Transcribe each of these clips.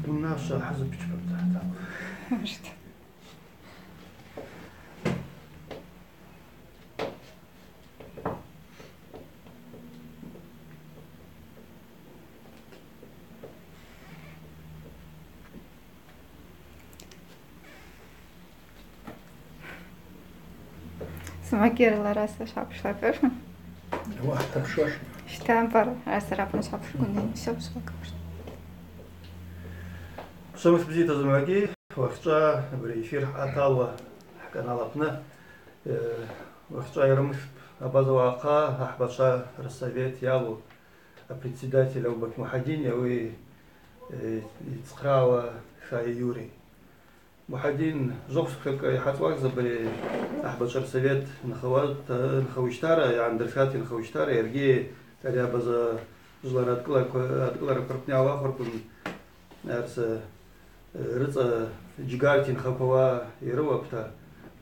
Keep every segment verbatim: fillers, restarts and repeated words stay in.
Унашва хӏазыбчпата. Сымагьи араса швабыжта. Уагӏа тапшуаш. Щта, бар, араса рапны швабыжгуни, всё, швабыжта. Швымш бзита, зымгӏвагьи, уахьчӏва абари эфир хӏаталуа хӏканал апны, э, уахьчӏва йрымшпӏ абаза уагӏахъа ахӏбачва рсовет йалу апредседатель Аубат Мухьадин, ауи, э, йцхърагӏа Шайа Юрий. Мухьадин, жвохъ сквшакӏ йхӏацӏуакӏ абари ахӏбачва рсовет нхауа-, нхауищтара, йгӏандыршата йынхауищтара, йаргьи ари абаза жвлара адкӏылараква, адкӏылараква рпны йгӏауахвхарквын, арса, э, рыцӏа джьгарта йынхаквауа йрыуапӏта,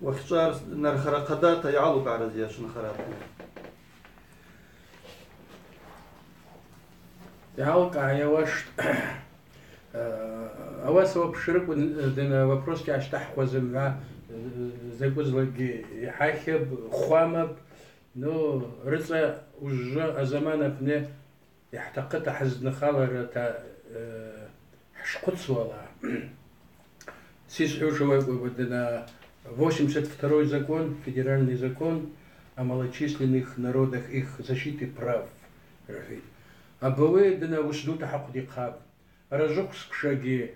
уахьчӏва нархара хъадата йгӏалукӏгӏарызйа швынхара апны? Йгӏалкӏгӏа йауаштӏ. Э, ауаса уапш ракӏвын, э, дана вопросгьи ащтахӏхуа зымгӏва, э, закӏвызлакӏгьи йхӏахьыпӏ, хвамапӏ. Ну, рыцӏа ужвы азаман апны йхӏтахъыта хӏыздынхалра та, э, хӏшхъвыцуала. Сизхӏвуш ауи акӏвпӏ, дана восемьдесят второй закон, федеральный закон о малочисленных народах, их защите прав, рахӏвитӏ. Абари дана уыс дута хӏахъвдихъапӏ. Рыжвохъ сквшагьи,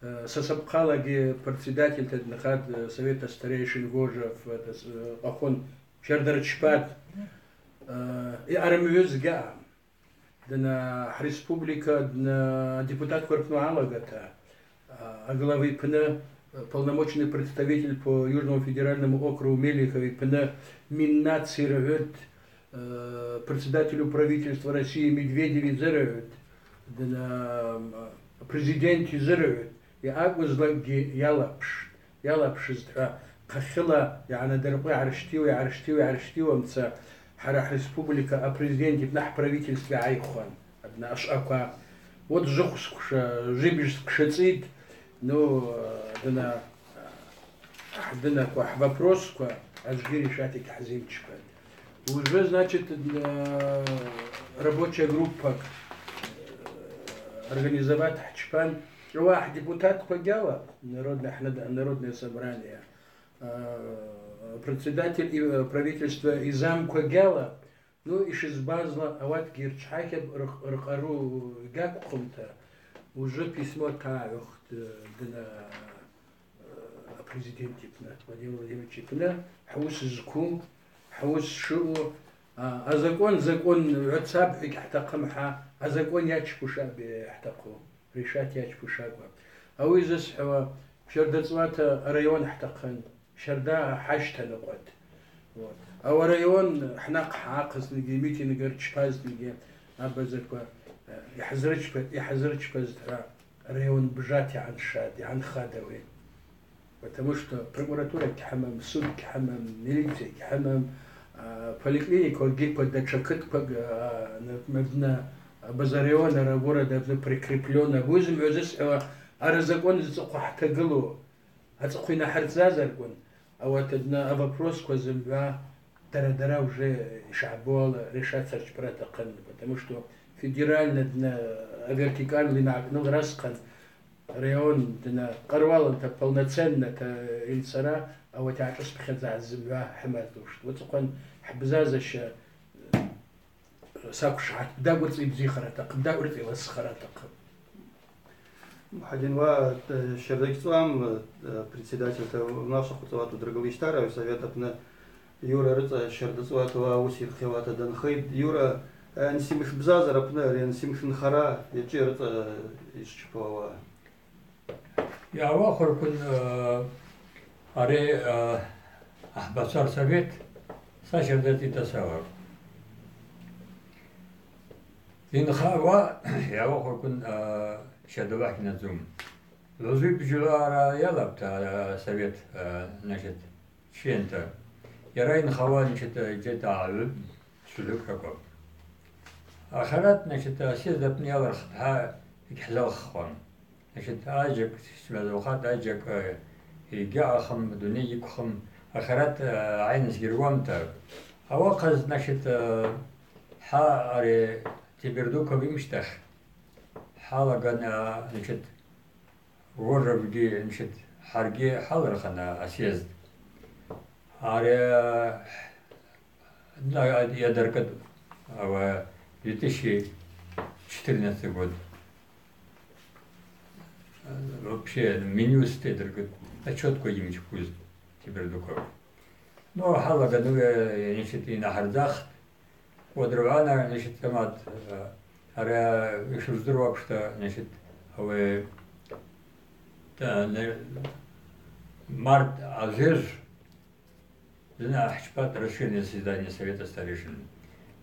э, са сапхъалагьи председательта дынхатӏ, э, совета старейшин Гожев, это, с-, э, Къахон щарда рчпатӏ, э, йъарымгӏвуз гьаъам. Дана хӏреспублика, дана депутатква рпны угӏалагата, а, а главы йпны, э, полномочный представитель по Южному федеральному округу Мелихов йпны Миннац йыргӏвытӏ, э, председателю правительства России Медведев йзыргӏвытӏ, дана, м, президент йзыргӏвытӏ, йъакӏвызлакӏгьи йалапш-, йалапшызтӏхӏва, хъахьыла йгӏанадыркъву йгӏарщтиуа, йгӏарщтиуа, йгӏарщтиуамца, хӏара хӏреспублика апрезидент йпны хӏправительство йгӏайхуан. Адна ашвъаква. Вот жвыхв сквша, жвибжь сквшацӏитӏ. Ну, дана, хӏдынаква, хӏвопросква ачвгьи решать гьхӏзимчпатӏ. Уже, значит, э, рабочая группа, э, организовать хӏчпан. Чӏвала хӏдепутатква гьала, народное, хӏнад-, народное собрание, э, председатель и, э, правительства и замква гьала, ну, йшызбазла, ауатгьи йырчхӏахьыпӏ, ркъ-, ркъару гьаквхъумта, уже письмо тагӏвхтӏ, э, дана, э, апрезидент йпны, Владимир Владимирович йпны, хӏуыс зкву, хӏуыс шаъу, а, азакъон, закъон гӏвацапӏ хӏва гьхӏтахъым хӏа, азакъон йачпушапӏ хӏтахъу. Решать йачпушакӏва. Ауи зысхӏвауа, щарда цӏуата арайон хӏтахъын, щарда хӏащтанакъватӏ. Вот. Ауи арайон хӏнахъ хӏгӏахъызтынгьи, митинг рчпазтынгьи, абазаква, э, йхӏзрычпа-, йхӏзрычпазтӏхӏва, район бжата йгӏаншатӏ, йгӏанхатӏ ауи. Потому что прокуратура гьхӏымам, суд гьхӏымам, милиция гьхӏымам, а, поликлиникаква гьиква, датша кытквакӏ, а, на-, на-, на база районара города прикреплённый. Абу зымгӏва зысхӏвауа, ара закъон зцӏыхъва хӏтагылу, ацӏыхъва йнахӏыртзазарквын, ауат адна авопросква зымгӏва дара-дара уже йшгӏбуала решаться рчпара атахъын, потому что федеральный дна авертикальный йнакъныл расхъан, район дна къарваланта, полноценнота йынцара, ауат йгӏашӏыспхьадза зымгӏва хӏымазлуштӏ. Уацӏыхъван хӏбзазаща, э, саквшгӏатпӏ, дакӏвырцӏи бзихара атахъыпӏ, дакӏвырцӏи ласхара атахъыпӏ. Мухӏадин, уа, э, щарда гьцӏуам, э, председательта унашва хъвыцӏуата удрыгъылищтара, совет апны Юра рыцӏа щарда цӏуата уа уыс йырхъйауата данхитӏ. Юра, э, ансимш бзазара апны, ари ансимш нхара йачӏвы рыцӏа йшчпауа. Йгӏауахвхарквын, э, ари, э, ахӏбачва рсовет са щарда цӏита сауапӏ. Йынхауа йгӏауахвхарквын, э, щарда вахь гьнадзум. Лозу йбжьула ара йалапӏта, э, совет, э, значит, члента. Йара йынхауа, значит, э, где-то гӏвы сулыкъ ракӏвапӏ. Ахырат, значит, асъезд апны йалырхтӏ, хӏа йгьхӏзалххуам. Значит, азджьакӏ сгвазгвахатӏ, азджьакӏ, э, йгьаъахым, дуней йыквхым, ахырат, э, гӏайын сгьаруамта. Ауахъаз, значит, э, хӏа ари Тебердуков йымщтахь хӏалаган, э, значит, Вожевгьи, значит, хӏаргьи хӏалырхын асъезд. Ари, э, на-, йадыркӏытӏ, ауи две тысячи четырнадцатый год. Вообще, менюс йадыркӏытӏ, отчётква йымчпуз Тебердуков. Ну, хӏалаган, ну, э, значит, йнахӏырдзахтӏ. Уадыргӏвана, значит, тамат, э, ари йшвыздыруа апшта, значит, ауи, та, не-, март азеж, зны ахӏчпатӏ расширенное заседание Совета старейшин.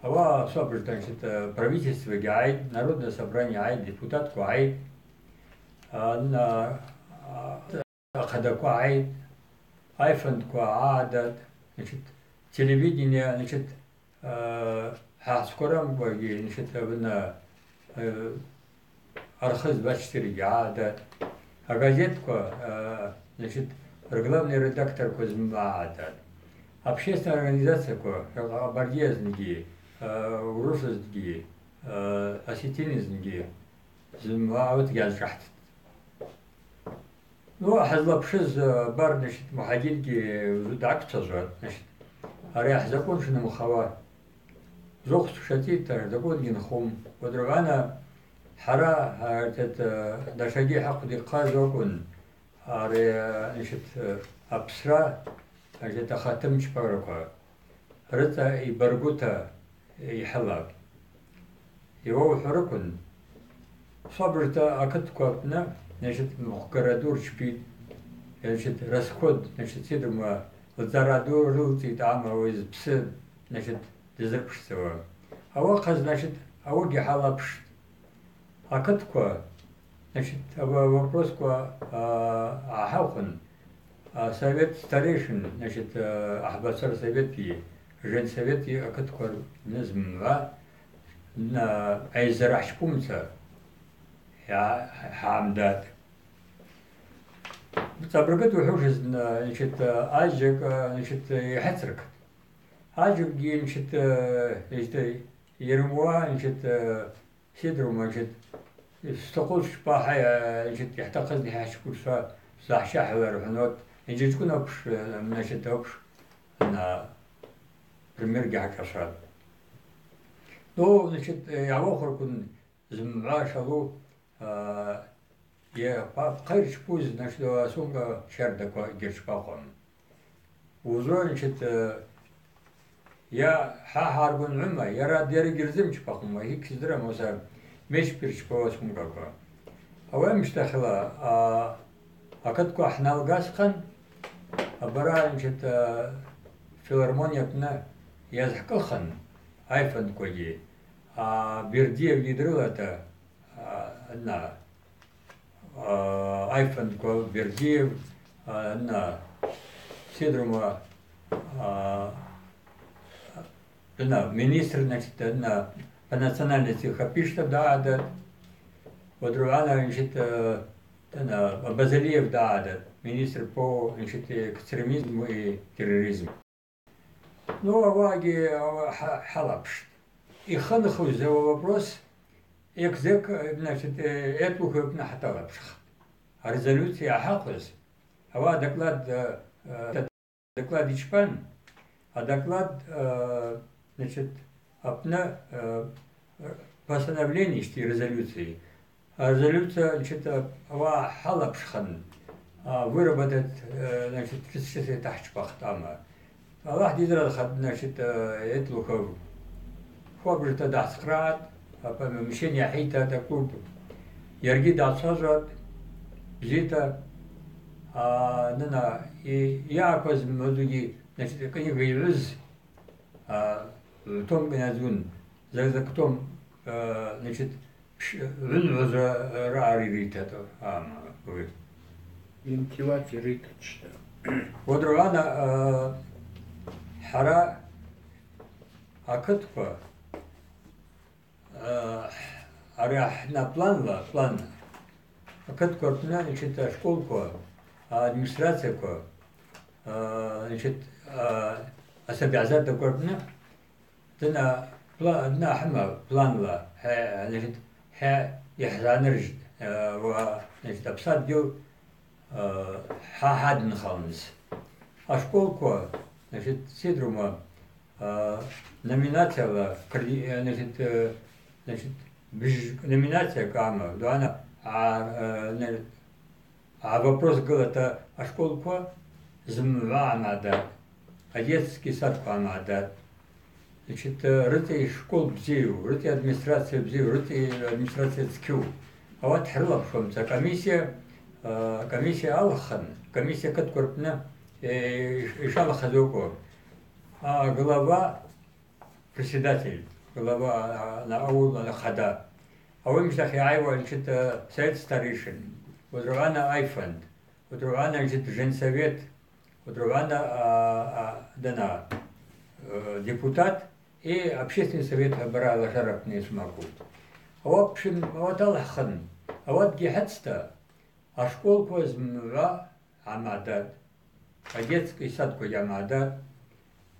Ауаъа асабжта, значит, э, правительствогьи гӏайтӏ, народное собрание гӏайтӏ, депутатква гӏайтӏ, а, на, а, ахъадаква гӏайтӏ, айфондква гӏадатӏ, значит, телевидение, значит, э, хӏа хӏскварамкӏвагьи, значит, абна, э, Архыз двадцать четыре гьадатӏ, агазетква, э, значит, рглавный редакторква зымгӏва гӏадатӏ. Общественная организацияква, Къабардиязнгьи, э, Урусызгьи, э, Осетинизнгьи зымгӏва ауат гьазшахтӏ. Ну, хӏазлапшыз, э, бар, значит, Мухӏагидгьи дгӏаквчважватӏ, значит, ари хӏзакъун шнымхауа. Зокъ шацӏитӏта, закъунгьи нхум. Уадыргӏвана хӏара, э, этот, э, датшагьи хӏахъвдихъаз акӏвын, ари, э, значит, э, апсра, значит, ахатымчпагӏвраква рыцӏа йбаргвыта йхӏылапӏ. Йауа ухӏварыквын, сабырта акытква апны, значит, махъгара ду рчпитӏ, значит, расход, значит, сидрума, лцӏара ду рылцӏитӏ, ама ауи зпсы, значит, дызрыпшдзауа. Ауахъаз, значит, ауыгьи хӏалапштӏ. Акытква, значит, ава-, вопросква, а, гӏахӏаухын, а, совет старейшин, значит, а, ахбатсар совети, женсовети акытква рнызмгӏва, на, айззара хӏчпумца, я, хӏамдат. Цӏабыргыт ухӏвушыз, на, значит, а, азджьакӏ, а, значит, йхӏыцыркт. Азджьакӏгьи, значит, а, значит, йырмуа, значит, а, Сидрума, значит, стахъуз чпа хӏай, а, значит, йхӏтахъыз хӏа хӏчкӏвынчва сахӏчахӏвалра хӏван, вот, йджьачкӏвын апш, э, значит, апш, на, примергьи хӏашӏашватӏ. Ну, значит, э, йгӏауахвраквын зымгӏва шалу, а, йа, па-, пхъай рчпуз, значит, асумка щардаква гьырчпахуан. Узу, значит, э, йа хӏа хӏаргван гӏвыма, йара дери гьырзымчпахума, йхы гьыздырам, уса меч пирчпауа сумкаква. Ауи амщтахьла, а, акытква хӏналгасхъан, абара, значит, а, филармония апны йазхӏкӏылхын, айфондквагьи, а, Бердиев йыдрылата, а, на, а, айфондква Бердиев, а, на, Сидрума, а, на, министр, значит, на, по национальности хапишта дагӏада, уадругӏана, значит, э, на, Базалиев дагӏада, министр по, значит, экстремизму и терроризму. Ну, ауагьи, ауа хӏа-, хӏалапштӏ. Йхынхуз ауа вопрос, экзек, значит, э, Этлухов апны хӏаталапшхтӏ. Арезолюция ахӏахъвыз, ауа доклад, э, э, доклад йчпан, а доклад, э, значит, апны, э, постановление ищти резолюции. А резолюция, значит, ауаъа хӏалапшхын, а, выработать, э, значит, тридцать шесть этахчпахтӏ ама. Аллахӏ дизралхатӏ, значит, э, Этлухов. Хуабжата дгӏацхърагӏатӏ, а, помещение ахӏитатӏ, аклуб. Йаргьи дгӏачважватӏ, бзита, а, нана, и-, йаъакваз мазугьи, значит, книга йгӏуз, а, том князь вун, за-, закытом, а, значит, Пш-, гӏвынгӏваза раъа ритата, ама, уи. Интеллигенция ритачта. Уадругӏана, а, хӏара акытква, а, Ари ахӏна планла, план. Акытква рпны, значит, ашколква, администрацияква, а, значит, а, асабигӏзатаква рпны дына пла-, дына ахӏма планла, хӏа, значит, хӏа йхӏзаныржьтӏ, а, уа, значит, апсадгьыл, а, хӏа-, хӏадынхалныс. Ашколква, значит, сидрума, а, номинацияла, кри-, значит, э, значит, быж-, номинация кӏама, дуана, а, э, не-, А вопрос гылата ашколква зымгӏва амгӏадат, адетский садква амгӏадат. Значит, э, рыцӏа школ бзиу, рыцӏа администрация бзиу, рыцӏа администрация цкьу. Ауат хӏрылапшуамца комиссия, э, комиссия алхын, комиссия кытква рпны, э, иш-, йшалахъыз акӏвпӏ. А глава председатель, глава, а, на аул, на хъада. Ауи мыждахъ йгӏайуа, значит, э, совет старейшин, уадругӏвана айфанд, уадругӏвана, значит, женсовет, уадругӏвана, а, а, дана, э, депутат и общественный совет абара лашарапны йсмаку. Ауат пшын, ауат алхын, ауатгьи хӏыцта, ашколква зымгӏва амгӏадат, адетский садква йамгӏадат.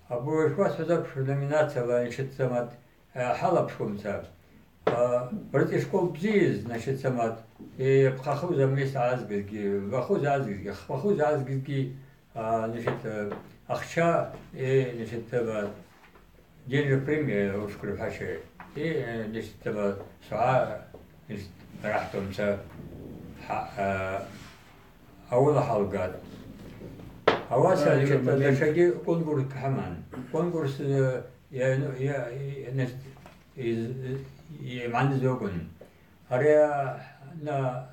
Абу йшуасхӏваз апш номинацияла йчытдзамат, э, хӏалапшуамца, э, рыцӏа школ бзийыз, значит, замат, э, йапхъахуз амес гӏазгызгьи, вахуз гӏазгызгьи, хвахуз гӏазгызгьи, а, значит, э, ахча, э, значит, э, денежная премия, ушкры хӏаши. И, э, значит, э, суа, значит, рахӏтумца, хӏа-, э, ауыла хӏалгат. Ауаса, а, значит, э, датшагьи конкурс хӏаман. Конкурс, э, я, ну, я, я, значит, из, э, я, манзокун. Ари, э, на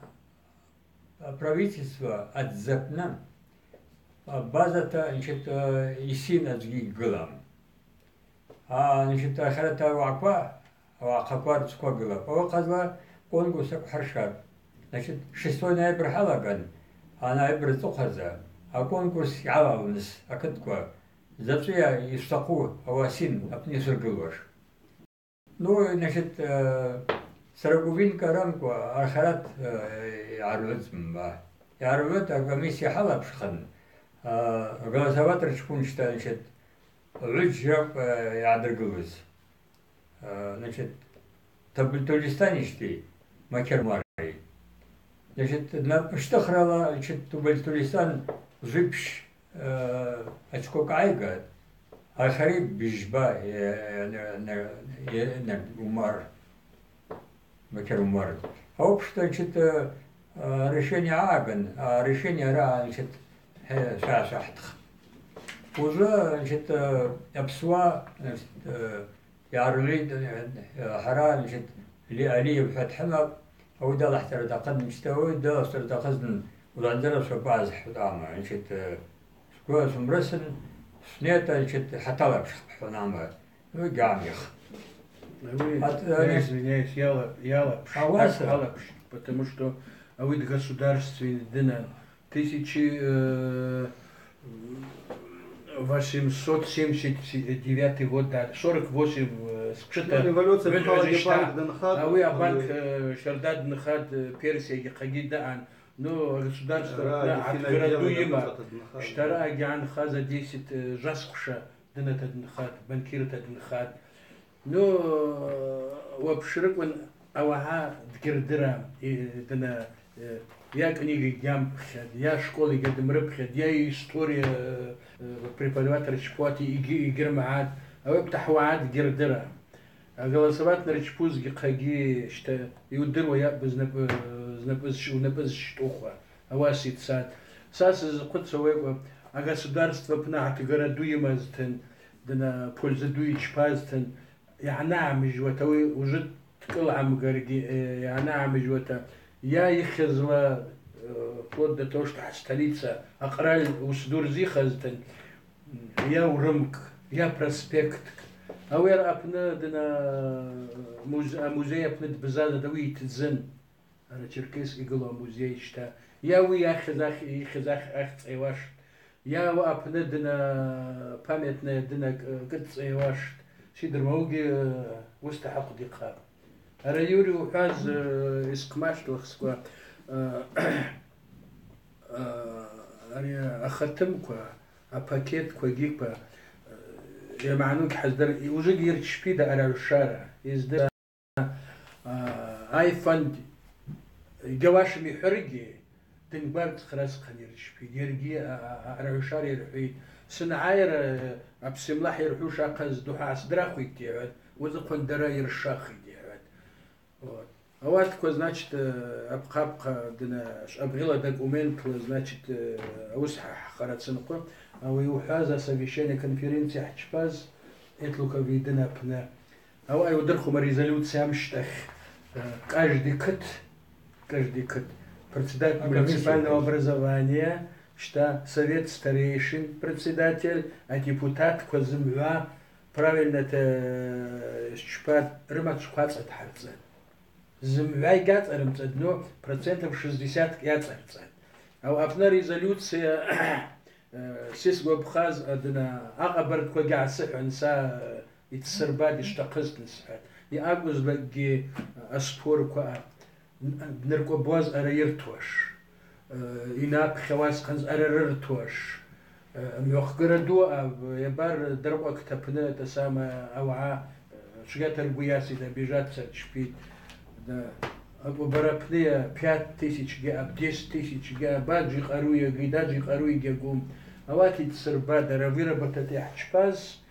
А, правительство адзапны, а, базата, значит, э, йсин аджвгьи гылам. А, значит, ахарата уагӏаква, уагӏахъаква рыцква гылапӏ. Ауи хъазла конкурс акӏвхӏыршатӏ. Значит, шестой ноябрь хӏалаган, а ноябрь ацӏыхъваза, аконкурс йгӏалалныс акытква, зачӏвыйа йшвтахъу ауасин апны йсыргылуаш. Ну, значит, э, сороквинка рамкӏва ахарат, э, йгӏаргӏвыцӏма. Йгӏаргӏвытӏ, акомиссия хӏалапшхын, э, голосовать рчпунчта, значит, гӏвыджь ракӏвпӏ, э, йгӏадыргылуаз. Э, значит, Табыльтулистаничти Макермари. Значит, на-, пштыхрала, значит, Табыльтулистан жвипш, э, очко кӏайгатӏ, ахари бижьба, э, э, не, не, э, не, Умар, Бакир Умар. Общество, значит, э, э, решение аган, а решение ра, значит, э, ша-, шахтх. Уже, значит, э, апсуа, значит, э, Йгӏаргӏвитӏ, хӏара, значит, Ли-, Алиев хӏва дхӏымапӏ, ауи далахӏцара атахъын, мчта, ауи далахӏцара атахъызтын, уыдгӏандзара сабаз хӏватӏама, значит, э, сгвы сумрысын, снета, значит, хӏатала пшхпхӏванама, ну, гамих. Ауи, Ат-, я э, извиняюсь, йала-, йалапш, Ауаса. Так, алапш, потому что ауи государственный дынан. Тысячи, э, восемьсот семьдесят девятый год, да, сорок восемь, э, схъчыта. Ну, революция гӏван-, пхала гӏван-, гӏван-, гьабанк дынхатӏ, Ауи абанк, э, э, щарда дынхатӏ, э, Персия гьахъагьи даъан. Ну, государство Ара, рпны дефина гӏатгара ду дело йымапӏ. Гьабанк дынхатӏ. Щтара агьгӏанха за десять, э, жасхъвша дыната дынхатӏ, банкирта дынхатӏ. Ну, уапш рыквын ауагӏа дгьырдырам, и, дана, э, я книга гьампхьатӏ, я школа гьадымрыпхьатӏ, я история, э, преподаватель чпуати йгьи-, йгьырмагӏатӏ, ауи апӏта хӏвагӏа дгьырдырам. А голосовать нырчпуз гьихъагьи щта, йудыруа йакӏвбыз знапӏы, э, знапӏы зщ-, унапӏы зщтӏухуа. Ауаса йцатӏ. Са сызхъвыцуа ауи акӏвпӏ, агосударство апны гӏатгара ду йымазтын, дана польза ду йчпазтын, йгӏанагӏмыжьуата, ауи уже дкӏылгӏамгаргьи, э, йгӏанагӏмыжьуата, йа йыхьызла, э, вплоть до того, что столица, акъраль уыс ду рзихазтын, йа урымкӏ, йа проспекткӏ. Ауи араъа апны дана муз-, а, музей апны дбзазатӏ, ауи йтдзын. Ара Черкесск йгылу амузей щта. Йа ауи йахьыз ахь-, йыхьыз ахь-, ахьцӏа йуаштӏ. Йа ауи апны дына памятная дына кӏ-, кӏыцӏа йуаштӏ. Сидрума, ауигьи, э, уыста хӏахъвдихъапӏ. Ара Юри ухӏваз, э, йсхъмаштылхскӏва, э, э, ари ахатымква, апакетква гьиква, э, йамагӏну гьхӏыздыр, ужвыгьи йырчпида аъарагӏвшара, йызды, э, айфонд йгьауашым йхӏваргьи, дынгварцхра схъан йырчпитӏ, йаргьи, а, а, а, аъарагӏвшара йырхӏвитӏ. Сангӏайра, э, апсымлахӏ йырхӏвуш ахъаз духӏа гӏасдырахвитӏ, йхӏватӏ, уацӏыхъван дара йыршахитӏ, йхӏватӏ. Вот. Ауатква, значит, э, апхъапхъа дна, ш-, абгъила документла, значит, э, ауыс хӏа-, хӏхара цынхъвы, ауи йухӏваз асовещание конференция хӏчпаз, Этлуков йдын апны. Ауаъа йудырхума резолюция амщтахь, э, каждый кыт, каждый кыт, председатель муниципального образования, щта совет старейшин председатель, а депутатква зымгӏва правильно-та, э, щпа рымачвква ацӏадхӏарцӏатӏ. Зымгӏва йгьацӏарымцӏатӏ, но процентов шестьдесят йацӏарцӏатӏ. Ауи апны резолюция, э, сисгвапхаз, адына, акъабардквагьи гӏасыхӏван, са, э, йдсырбатӏ, йшвтахъызтын схӏватӏ. Йъакӏвызлакӏгьи, э, аспорква, э, н-, дныркӏвабуаз арайыртуаш. Э, йнапхьауа схъан зъарарыртуаш, э, мгьвахгара ду, а, йабар дыркъвакт апны, это самое, ауагӏа, э, чвгьата ргвы йаситӏ, обижаться рчпитӏ. Да. Акӏвабар апны йа пять тысяч гьаъапӏ, десять тысяч гьаъапӏ, аджи къару йагитӏ, аджи къару йгьагум. Ауат йдсырбатӏ, дара выработать йгьхӏчпаз,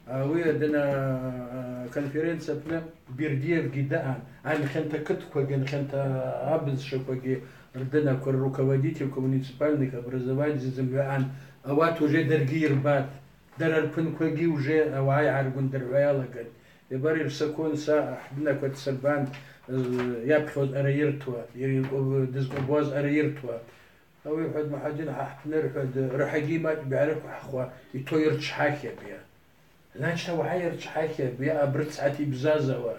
Ауи адына, а, конференция апны Бердиевгьи даъан, анхьанта кытквагьи, анхьанта абызшваквагьи рдынаква, руководительква муниципальных образований зымгӏва аъан, ауат уже даргьи йырбатӏ, дара рпынквагьи уже ауагӏа йгӏаргвындыргӏвра йалагатӏ. Йабар йырсакъын, са хӏдынаква дсырбан, э, йапхьуаз арайыртуа, йыр-, дызкъвабуаз арайыртуа. Ауи йхӏватӏ, Мухӏадин, хӏа хӏпны, рхӏватӏ, рахӏагьи макӏ бигӏрыквхӏхуа, йто йырчхӏахьапӏ йа. Значит, ауагӏа йырчхӏахьапӏ йа абрыцхӏата йбзазауа.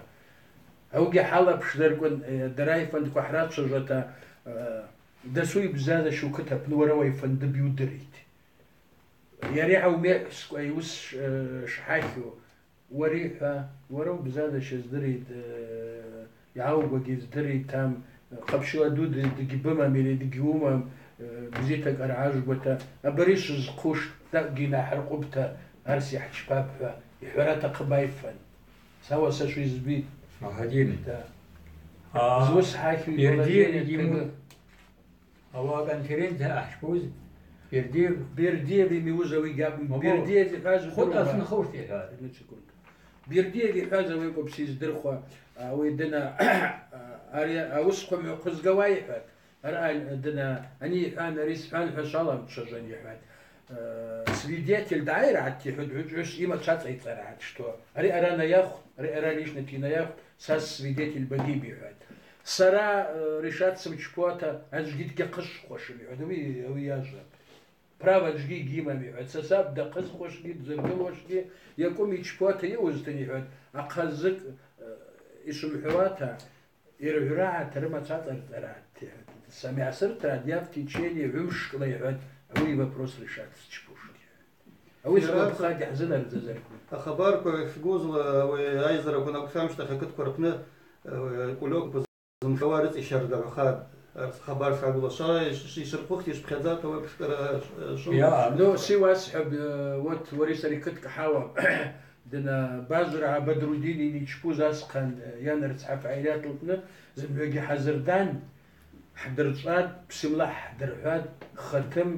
Ауыгьи хӏалапшдзарквын, э, дара айфондква хӏрачважвата, э, дасу йбзаза щукыт апны уара уайфондыб йудыритӏ. Йари гьаумехӏвскӏва йуыс ш-, э, шхӏахьу, Уари хӏва, уара убзаза щаздыритӏ, э, йгӏаугвагьи здыритӏ, там, э, хъапщыла ду д-, дыгьбымам или дыгьуымам, э, бзита кӏаргӏажвгвата, абари швызхъуштӏ, тӏакӏвгьи йнайхӏыркъвыпӏта, арс йхӏчпапӏ хӏва йхӏвара атахъыпӏ айфан. Са уаса швизбитӏ. Мухӏадин. Да. А, зуыс хӏахьу Бердиев положение йгьиму-, тыгъы. Ауи аконференция ахӏчпуз Бердиев. Бердиев ймиуз ауи гьакӏвым. Мамоу. Бердиев йхӏваз хвы удырума? Тӏасынхушта йхӏваз. Одну секунду. Бердиев йхӏваз ауи акӏвпӏ сиздырхуа, ауи дына, ари ауыс хъвымгӏвы хъвызгауа йхӏватӏ. Араъа дына, ани йхӏван, ари схӏван хӏва шваламчважван йхӏватӏ. Э, свидетель дгӏайргӏатӏ йхӏватӏ, гӏвычӏвгӏвыс йымачв ацӏайцӏаргӏатӏ, что ари ара найахвтӏ, ари ара личнотгьи найахвтӏ. Са свидетель багьиб йхӏватӏ. Сара, э, Ришат сымчпауата аджгьи дгьахъызхуашым йхӏватӏ, ауи, ауи йажва. Права аджгьи йгьимам йхӏватӏ. Са саб дахъызхуашгьи, дзыргылуашгьи, йакӏвым йчпауата йаъузтын йхӏватӏ. Ахъазыкӏ, э, йшвымхӏвауата, йыргӏврагӏата рымачв ацӏарцӏаргӏатӏ йхӏватӏ. Сами асыртргӏатӏ, я в течение гӏвымшкӏла йхӏватӏ, ауи вопрос решаться чпуштӏ. Ауи сгвапха гьахӏзынардзазарквын. Ахабарква шгузла, ауи айзараква анакӏвшамщтахь акытква рпны, э, кӏвльокӏква зымхауа рыцӏа йщардагӏвхатӏ. Арс хабар сгӏагвлашвара йш-, йшырхъвыхта йшпхьадзата ауи апшкара ш-, швымгӏва. Я, ну, си уасхӏвапӏ, э, вот, уари сари кыткӏ хӏауапӏ. Дына Бажврагӏа Бадрудин йчпуз асхъан, э, йан рцхӏа фагӏилият лпны зымгӏвагьи хӏазырдан, Хӏдырчӏватӏ, бсымла хӏдырхӏватӏ, хатым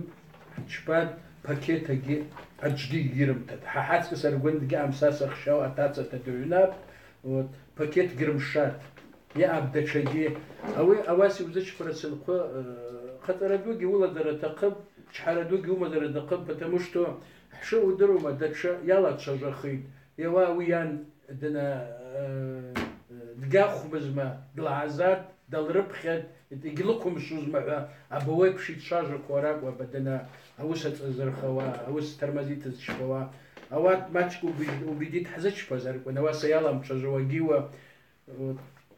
хӏчпатӏ, пакетагьи аджгьи йгьирымтатӏ. Хӏа хӏацкӏыс аргван дгьаъам, са сахща атацата дыгӏвнапӏ, вот, пакет гьирымшатӏ. Йаъапӏ датшагьи. Ауи ауаса йузычпара сынхъвы, э, хъацӏара дугьи уыладзара атахъыпӏ, чхьара дугьи уымадзара атахъыпӏ, потому что хӏшыъ удырума, датша йалачважвахитӏ. Йауа ауи йан дна, э, дгьахвмызма, длагӏазатӏ, далрыпхьатӏ, йгьлыквымшвузма хӏва, абари апши дшважваква ракӏвапӏ, дна, ауыс ацӏазырхауа, ауыс тормозить зчпауа. Ауат мачӏкӏ уби-, убедить хӏзычпазарквын, ауаса йаламчважвауагьи уа, вот,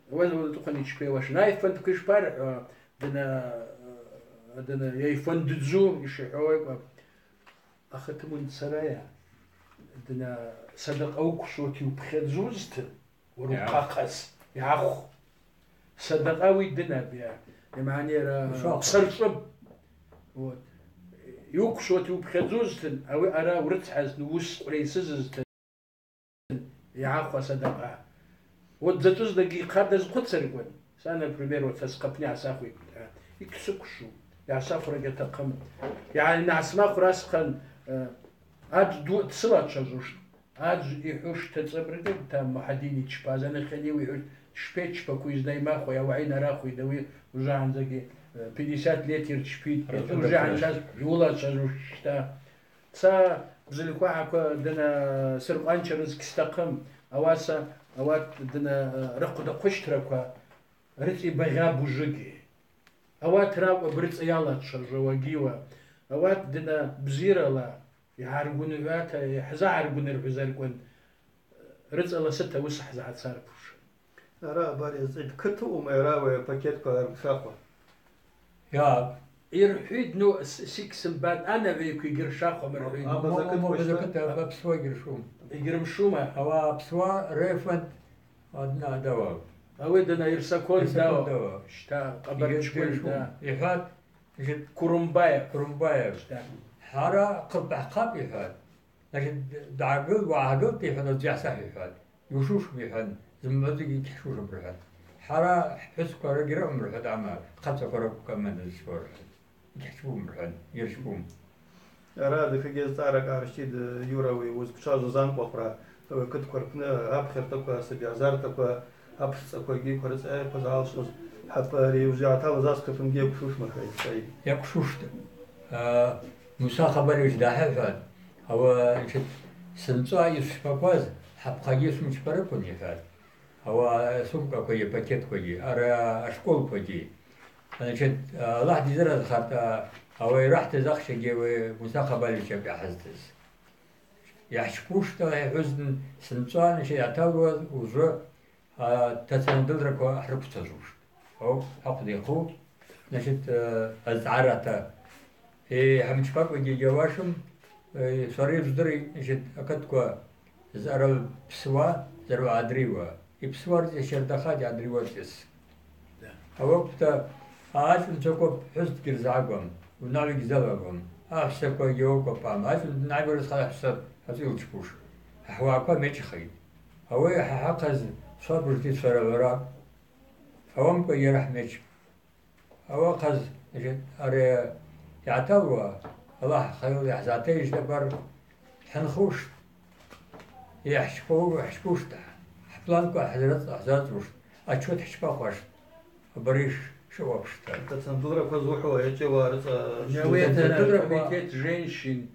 уа, уа, уа, уа, уа, айфондква йшпархӏва, дна, э, дна, йайфонддзу йшихӏвауа акӏвапӏ. Ахатымун сарая, дна, садакъа уыквшвуата йупхьадзузтын, уара ухъахъаз. йгӏахв. Садакъа ауи дынапӏ, йа, йамгӏанийара псарчӏвыпӏ. Вот. Йуквшвата йупхьадзузтын, ауи аъара урыцхӏазтын, уыс къврайсызызтын, йгӏахв асадакъа. Вот дзачӏвызлакӏгьи йхъа дазхъвыцырквын. Са, например, вот са схъапны йгӏасахвитӏта, йгьсыквшвум, йгӏасахвра гьатахъым. Йгӏа-, йгӏасмахвра асхъан, э, аджв ду дсылачважвуштӏ. Аджв йхӏвуштӏ, ацӏабыргыпӏта, Мухӏадин йчпаз, анахьани йхӏвуштӏ, шпечпаквуй, знай махвай, ауагӏи нарахвитӏ, ауи ужвагьанзагьи, э, пятьдесят лет йырчпитӏ, ужвагьанзаз йулачважвуштӏта. Са бзыльквагӏаква дына сыркъванчарныс гьстахъым, ауаса ауат дына, э, рахъвда хъвыштраква рыцӏа йбагъьапӏ ужвыгьи. Ауат ракӏвпӏ рыцӏа йалачважвауагьи уа. Ауат дына бзирала йгӏаргвынгӏвуата, йхӏзагӏаргвыныргӏвызарквын, рыцӏа ласыта уыс хӏзагӏацарпуш. Ара абар йазцӏитӏ, кыт ума йара ауи апакетква ргшахва? Йа. Йырхӏвитӏ, ну, с-, сиксымбатӏ, анагӏвайква йгьыршахвам рхӏвитӏ. Абаза кыт, абаза кыт, апсуа йгьыршум. Йгьырмшума? Ауи апсуа рефонд адна дава. Ауи дана Ирсакон дава. Ирсакон дава. Щта, къабарчкъвын, да. Йхӏватӏ, значит, Курумбаев. Курумбаев. Щта. Хӏара хъылпа хъапӏ йхӏватӏ. Значит, дгӏагыл, уагӏагылта йхӏван, аджвджвасахӏв йхӏван. Йушушым йхӏван, зымгӏвадзагьи гьхӏшушым рхӏван. Хӏара хӏпхӏвысква рагьи ракӏвым рхӏван, ама хъацӏаква ракӏвпӏ, амма дызчпауа рхӏван. Гьхӏчпум рхӏван, йырчпум. Ара датшагьи зцӏаракӏ аарщтитӏ, Юра, ауи уызквчважваз анкъвакъра, ауи акытква рпны апхьартаква, асаби агӏазартаква, апшцӏаквагьи ква рыцӏа йхъваз гӏалшуз, хӏапа ари ужвы йгӏаталыз асхъа апынгьи йакӏвшушма, Саид? Йакӏвшуштӏ. А, Муса Хабалевич дгӏахӏватӏ, ауи, значит, сынчӏва йшпакваз, хӏапхъагьи йшымчпарыквын, йхӏватӏ. Ауи сумкаквагьи, пакетквагьи, ара ашколквагьи. Значит, Аллахӏ дизыразхарта, ауи йрахӏтыз ахчагьи ауи Муса Хабалевич акӏвпӏ йгӏахӏызтыз. Йгьхӏчпуштӏ, йхӏвузтын, сынчӏва, значит, йгӏаталуаз ужвы, а, тацандылраква гьрыквцӏажвуштӏ. Ауи ахъвда йхъу, значит, э, азцӏгӏарата. Э, хӏымчпакӏвагьи гьауашым, э, швара йшвдыритӏ, значит, акытква зъара псуа, зъара гӏадрийуа. Йпсуа рыцӏа йщардахатӏ, йгӏадрийуа рыцӏа. Ауи акӏвпӏта, ачӏунцаква пхӏвыс дгьырзгӏагвам, унагӏва йгьзалагвам, ахӏвссаква йгьаукӏвапӏ, ачӏун дангӏайгварыз ахӏвсса ацӏай йылчпуш. Хӏа хӏваква мечӏхитӏ. Ауи хӏа хӏахъаз швабыжта йшварагӏвара. Ауамкӏва йара хӏмечӏпӏ. Ауи ахъаз, значит, ари йгӏаталуа, Аллахӏ хайыл йгӏазатайижьта абар, хӏынхуштӏ, йгьхӏчпу-, хӏчпуштӏ, хӏпланква хӏзрыцӏ-, хӏзацӏуштӏ, отчет хӏчпахуаштӏ, абари ш-, шаъу апшта. Тацандылраква зухӏвауа йачӏвыйауа рыцӏа. Ауи тацандылраква, комитет женщин,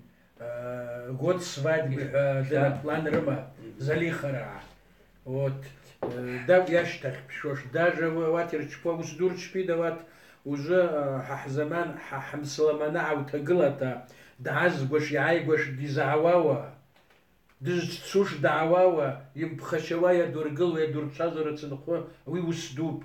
Э, год свадьбы хӏва дына план рыма, Залихарагӏа. Вот, э, дакӏ йащтахь пшуш. Даже ауат йырчпауа уыс ду рчпитӏ, ауат уже, э, хӏа хӏзаман, хӏа хӏымсламанагӏа утагылата, дгӏазгваш, йгӏайгваш дизгӏауауа, дызчвцуш дгӏауауа, йымпхащауа йадургылуа, йадурчважвара цынхъвы, ауи уыс дупӏ.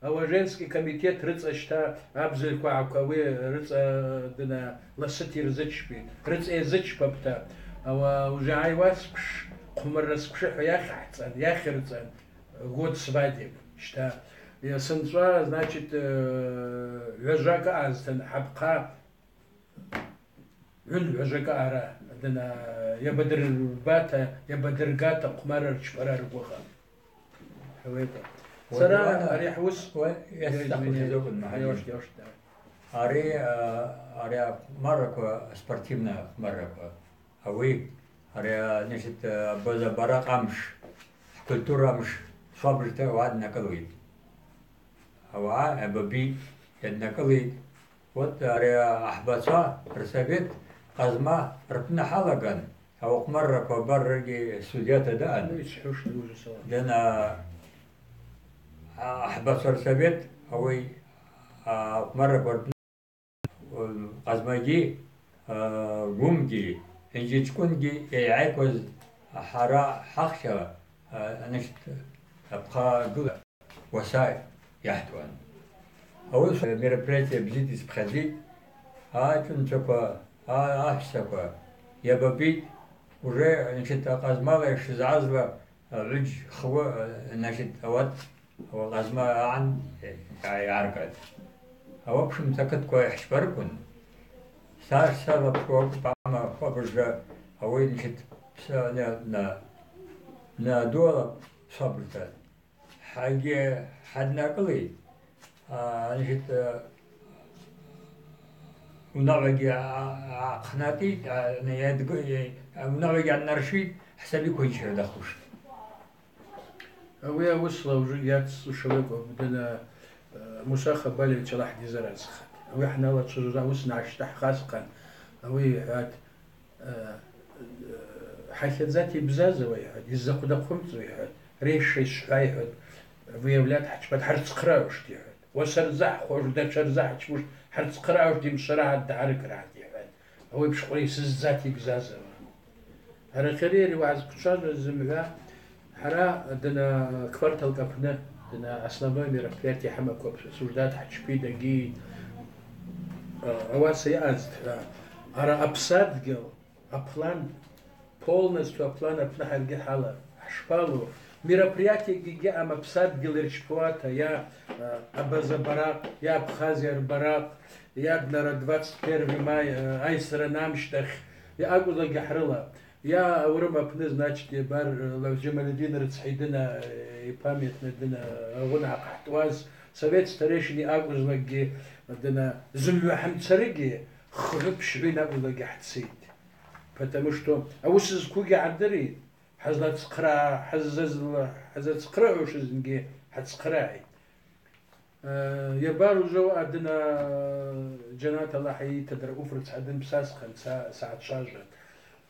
Ауи женский комитет рыцӏа щта абзыгӏвква гӏаква ауи рыцӏа дына ласыта йырзычпи, рыцӏа йазычпапӏта, ауи ужагӏай уацквш, хъвмарра сквши хӏва йахьгӏацӏан, йахьырцӏан, год свадеб щта. Йа сынчӏва, значит, э, гӏважвакӏ аъазтын, хӏапхъа Гьуьн гьажакӏара, дана йабадырбата, йабадыргата хъвмарра рчпара ргвыгъа. Ауета. Сара ари хӏуыс, я извиняюсь. Йошт, йошт, да. Ари, а, ари хъвмарраква, спортивный хъвмарраква. Ауи, ари, а, значит, а, база баракъ амш, хӏкультура амш, швабыжта ауагӏа днакӏылуйт. Ауагӏа, а, баби йаднакӏылуйт. Вот ари ахӏбачва рсовет Къазма рпны хӏалаган, ауи хъвмарраква баррагьи судьята даъан. Ну, йсхӏвуштӏ, уыжвсала. Дана ахӏбачва рсовет, ауи, а, хъвмарраква рпны, э, Къазмагьи, э, Гвымгьи, Гӏинджичкъвынгьи йайгӏайкваз хӏара хӏахча, э, значит, апхъа гыла. Уаса йахӏтуан. Ауи мероприятие бзита йсыпхьадзитӏ. Ачӏунцаква, а-, ахӏвссаква йабабитӏ. Уже, значит, Къазмала йшызгӏазла, а, гӏвыджь хвы, а, значит, ауат Ауи лазма агӏан йгӏайаргатӏ. Ауи апшымта кытква йхӏчпарыквын, са, са лапшуа акӏвпӏ, ама хуабыжа ауи нчит пса на, на, на дуала псабырта. Хӏаги хӏаднакӏылитӏ, а, нчит, а, унагӏвагьи а, а, ахънатӏитӏ, а, йадг-, а, унагӏвагьи анаршитӏ, хӏсабиква йчвагьи рдахуштӏ. Ауи ауысла ужвыгьи йаццуш ауи акӏвпӏ, дана, э, Муса Хабалевич Аллахӏ дизыразхатӏ. Ауи хӏналачважваз ауыс нащтахӏхазхъан, ауи йхӏватӏ, э, э, хӏахьадзата йбзазауа, йхӏватӏ, йыззахъвда хъвымцӏуа, йхӏватӏ, рейша йшвхӏва, йхӏватӏ, выявлять хӏчпатӏ, хӏырцхърагӏуштӏ, йхӏватӏ. Уасарзахӏхуаштӏ, датшарзахӏчпуштӏ, хӏырцхърагӏуштӏ, йымшварагӏатӏ, дгӏарыкӏрагӏатӏ, йхӏватӏ. Ауи пшкъвры йсыздзата йбзазауа. Арахьари ари уагӏа зквчважваз зымгӏва, хӏара дана кварталкӏ апны, дана основное мероприятие хӏымаквапӏ, обсуждать хӏчпитӏ, дагьи, а, ауаса йаъазтӏхӏва, ара апсадгьыл, аплан, полностью аплан апны хӏаргьи хӏалапӏ. Хӏшпалу, мероприятиегьи гьаъам апсадгьыл йырчпауата, йа, а, Абаза баракъ, йа Абхазия рбаракъ, йа днара двадцать первый май, э, айсран амщтахь, йа акӏвзлагьи хӏрыла, йа аурым апны, значит, йабар, э, Лав Джамалидин рыцхӏа йдына, э, памятный дына, э, агъвын гӏахъхӏтӏуаз, совет старейшин йа акӏвзлагьи дына, зымгӏва хӏымцарыгьи, хгӏвы-пщгӏвы йанакӏвзлагьи хӏцитӏ. Потому что ауыс зквугьи гӏадыритӏ, хӏызлацхърагӏ-, хӏыззазла-, хӏызлацхърагӏуш зынгьи хӏацхърагӏитӏ. Э, йабар уже аъара дына Джьанат Аллахӏ йайта дара Уф рыцхӏа данпсасхъан са-, сагӏачважватӏ.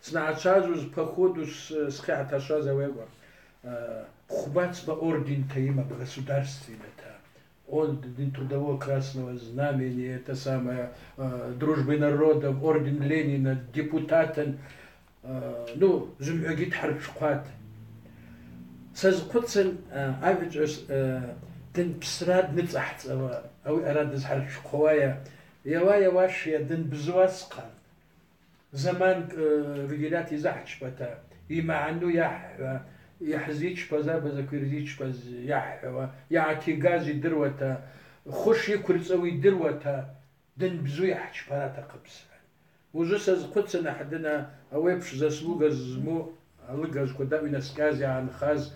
Сангӏачважвуз, по ходу с-, схъа йгӏаташваз ауи акӏвпӏ. Э, хвба-цба ордента йымапӏ государственныйта. Орден Трудового Красного Знамени, это самое, э, Дружбы народов, орден Ленина, депутатын, э, ну, зымгӏвагьи дхӏырчвхъватӏ. Сазхъвыцын, э, агӏвычӏвгӏвыс, э, данпсра дныцӏахцӏауа, ауи аъара дызхӏырчвхъвауайа, йауа-йауашйа данбзу асхъан. Заманкӏ, э, выделять йзахӏчпата, ймагӏну йахӏхӏва, йхӏзичпаз абазаква йырзичпаз йахӏхӏвауа, йгӏатигаз йдыруата, хвы шйыквырцӏауа йдыруата, данбзу йхӏчпара атахъыпӏ схӏван. Ужвы сазхъвыцын ахӏдына ауи апш заслуга зму алыгажвква дакӏвинаскӏьаз йгӏанхаз,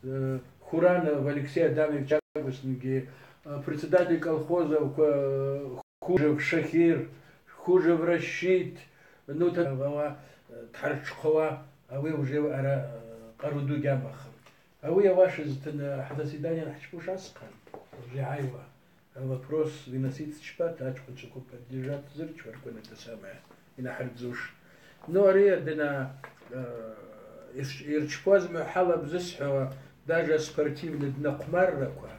э, Хуранов Алексей Адамович акӏвызтынгьи, э, председатель колхоза, э, Хужев Шакир, Хужев Рашид, ну, та-, ауи, э, дхӏырчвхъвауа, ауи уже аъара, э, къару ду гьамахын. Ауи йауашызтын, э, хӏзаседание хӏчпуш асхъан, уже йгӏайуа. Вопрос выносить чпата, ачкъвынчваква поддержать зырчваркван, это самое, йнахӏырдзуш. Ну, ари дана, э, йырч-, йырчпаз мгӏва хӏалапӏ зысхӏвауа, даже спортивный дна хъвмарраква,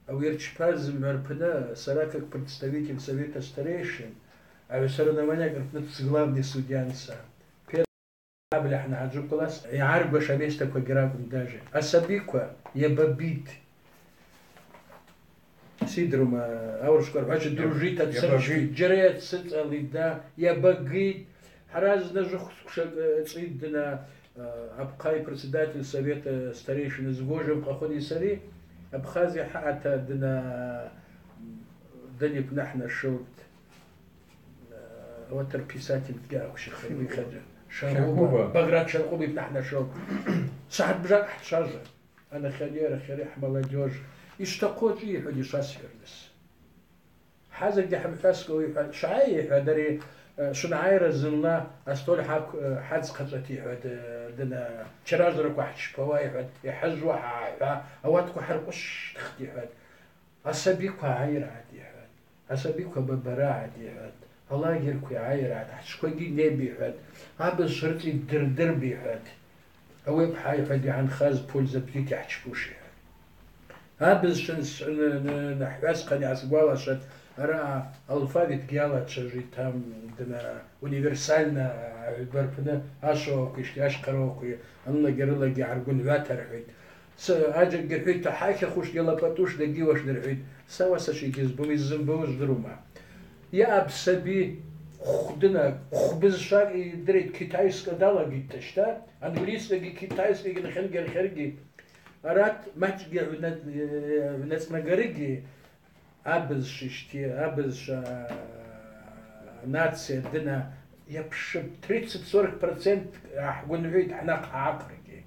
ауи йырчпаз мгӏва рпны сара как представитель совета старейшин, агӏвсарнаваниякӏ рпны главный судьян са. Абли хӏнагӏаджу класс йгӏаргваш аместаквагьи ракӏвын даже. Асабиква йабабитӏ. Сидрума, аурышква рхӏвача, дружить ацырчпитӏ, джьара йацыцӏалитӏ, да, йабагитӏ. Хӏара зны жвыхв сквшакӏ, э, цӏитӏ дана, э, апхъай председатель совета старейшин Згожев Къахвыни сари Абхазия хӏаъата дана, дани пны хӏнашылтӏ. Э, ауат рписатель дгьаъ акӏвшихъа, уи хъаджа. Шаркъуба. Шаркъуба. Баграт Шаркъуба йпны хӏнашылтӏ. Сагӏат бжакӏ хӏчважва. Анахьани, арахьари хӏмолодёжь. Йшвтахъу ачӏвыйа, йхӏватӏ, йшвасхӏвырныс. Хӏа закӏгьи хӏымхӏваскӏуа, йхӏватӏ, швгӏайа, йхӏватӏ, ари, э, швынгӏайра зынла астол хӏакв-, э, хӏадзхъачӏвата, йхӏватӏ, э, дана, чаражвраква хӏчпауа, йхӏватӏ, йхӏыжвуа хӏагӏахӏва, ауатква хӏыркъвыштхтӏ, йхӏватӏ. Асабиква гӏайргӏатӏ, йхӏватӏ. Асабиква бабарагӏатӏ, йхӏватӏ. Алагерьква гӏайргӏатӏ, хӏчвквагьи неб, йхӏватӏ. Абызшва рыцӏа йдырдырпӏ, йхӏватӏ. Ауи апхӏа, йхӏватӏ, йгӏанхаз польза бзита йхӏчпуш, йхӏватӏ. Абызшва нс-, н-, н-, нхӏвасхъан йгӏасгвалашватӏ, араъа алфавитгьи алачважвитӏ, там, дана, универсально, а, гӏвба рпны ашвауаква йшти, ашвхъарауаква анлагьи рылагьи гӏаргвынгӏвата рхӏвитӏ. Ца аджакӏгьи рхӏвитӏта, хӏайхьахуштгьи алапӏатӏуш дагьиуашдыр хӏвитӏ. Са ауаса швигьызбум, йыззымбауа здырума. Йаъапӏ саби, хв-, дына, хв-, бызшвакӏ йдыритӏ, китайская далагитӏта, щта, английскаягьи, китайскаягьи, нхьынгьи, арахьаригьи. Арат мачӏгьи гӏвна-, гӏвнацӏнагарыгьи абызшва ищти, абызшва, нация дына йапшыпӏ, тридцать-сорок процент гӏахӏгвынгӏвытӏ хӏнахъ гӏахъыргьи.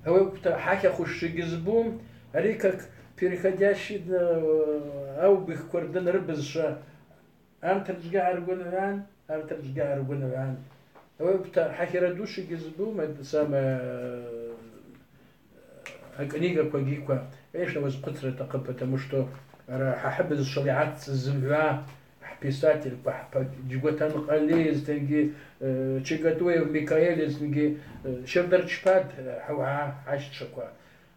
Ауи акӏвпӏта хӏахьахуш йгьызбум, ари как переходящий, э, аубыхква рдын рыбызшва Арт рыцӏагьи гӏаргвынгӏван, арт рыцӏагьи гӏаргвынгӏван. Ауи акӏвпӏта хӏахьара ду швыгьызбум, это самое, э, акнигаквагьиква. Конечно, уазхъвыцра атахъыпӏ, потому что ара хӏа хӏыбызшвала йгӏацӏцӏыз зымгӏва хӏписательква, хӏпа-, Джьгватан Къали азтынгьи, э, Чегатуев Микаэль азтынгьи, э, щарда рчпатӏ, э, хӏа-, хӏа-, хӏащчваква.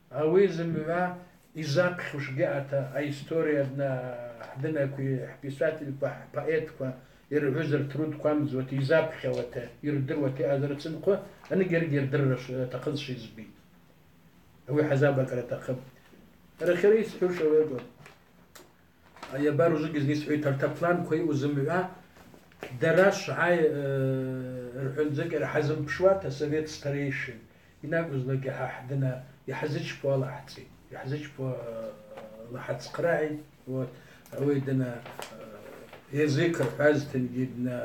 Ауи зымгӏва йзапхьуш гьаъата, аистория дна, хӏдынакви, хӏписательква, хӏпоэтква йыргӏвыз ртрудква амдзуата, йзапхьауата, йырдыруата йаъаз рцынхъвы, аныгьаригьи йырдырра ш-, атахъызшва йызбитӏ. Ауи хӏазабакӏра атахъыпӏ. Арахьара йсхӏвуш ауи акӏвпӏ. Айабар ужвыгьи зны йсхӏвитӏ, арт апланква йаъу зымгӏва дара швгӏай, э, рхӏвандзыкӏьара хӏазымпшуата совет старейшин йанакӏвызлакӏгьи хӏа хӏдына йхӏзычпауа алахӏцӏитӏ, йхӏзычпауа, э, хӏацхърагӏитӏ. Вот. Ауи дына, э, язык рхӏвазтынгьи, дына,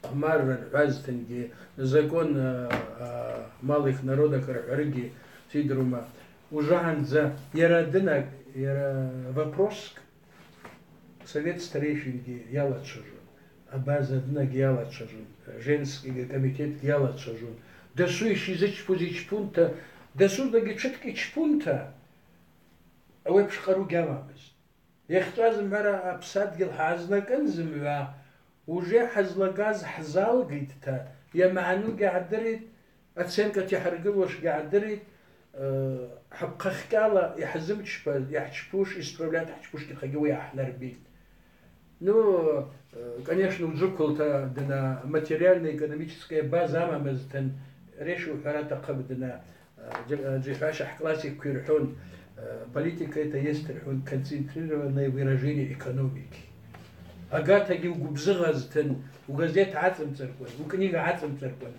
хъвмарра рхӏвазтынгьи, закон, э, о малых народах рхӏварыгьи, сидрума. Ужвыгьандза йара дынакӏ, йара вопрос совет старейшингьи йалачважвун, абаза дынакӏ йалачважвун, женский комитетгьи йалачважвун. Дасу йшизычпуз йчпунта, дасу закӏгьи тшыткӏ йчпунта, ауи апш къару гьамамызтӏ. Йахьчӏваз зымгӏвара апсадгьыл хӏгӏазнакӏын зымгӏва, уже хӏызлагаз хӏзалгитӏта, йамагӏнугьи гӏадыритӏ, оценката йхӏыргылуашгьи гӏадыритӏ, э, хӏыпхъахькӏьала йхӏзымчпаз, йхӏчпуш, исправлять хӏчпушгьи хъагьи ауи гӏахӏнарбитӏ. Ну, э, конечно, уыджвыквылта дына материально-экономическая база амамызтын, рейша ухӏвара атахъыпӏ дына, Джи-, джьихӏваща хӏклассикква йырхӏвун, э, политика это есть, рхӏвун, концентрированное выражение экономики. Агатагьи угвыбзыгъазтын, угазет гӏацӏымцӏырквын, укнига гӏацӏымцӏырквын,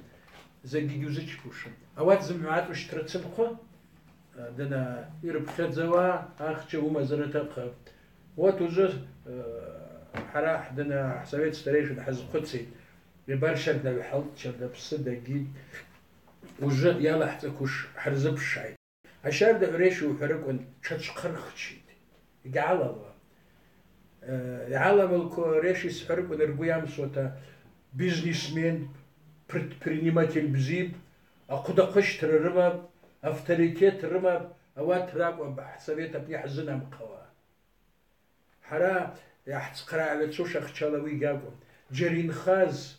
закӏгьи гьузычпушым. Ауат зымгӏва ацӏущтра цынхъвы, э, дана йрыпхьадзауа ахча уымазара атахъыпӏ. Вот уже, э, хӏара дана хӏсовет старейшин хӏазхъвыцитӏ, йабар щардагӏв хӏалтӏ, щардапсы дагитӏ. Уже йалахӏцӏаквуш хӏырзыпшгӏитӏ. Ащардагӏв рейша ухӏварыквын тшачвхъырхчитӏ. Йгьгӏалалуа. Э, йгьгӏаламылкву рейша йсхӏварыквын ргвы йамсуата бизнесмен, предприниматель бзипӏ, ахъвыдахъвыщтра рымапӏ, авторитет рымапӏ, ауат ракӏвапӏ хӏсовет апны хӏзынамхъауа. Хӏара йгӏахӏцхърагӏвацуш ахчала ауи гьакӏвым. Джьара йынхаз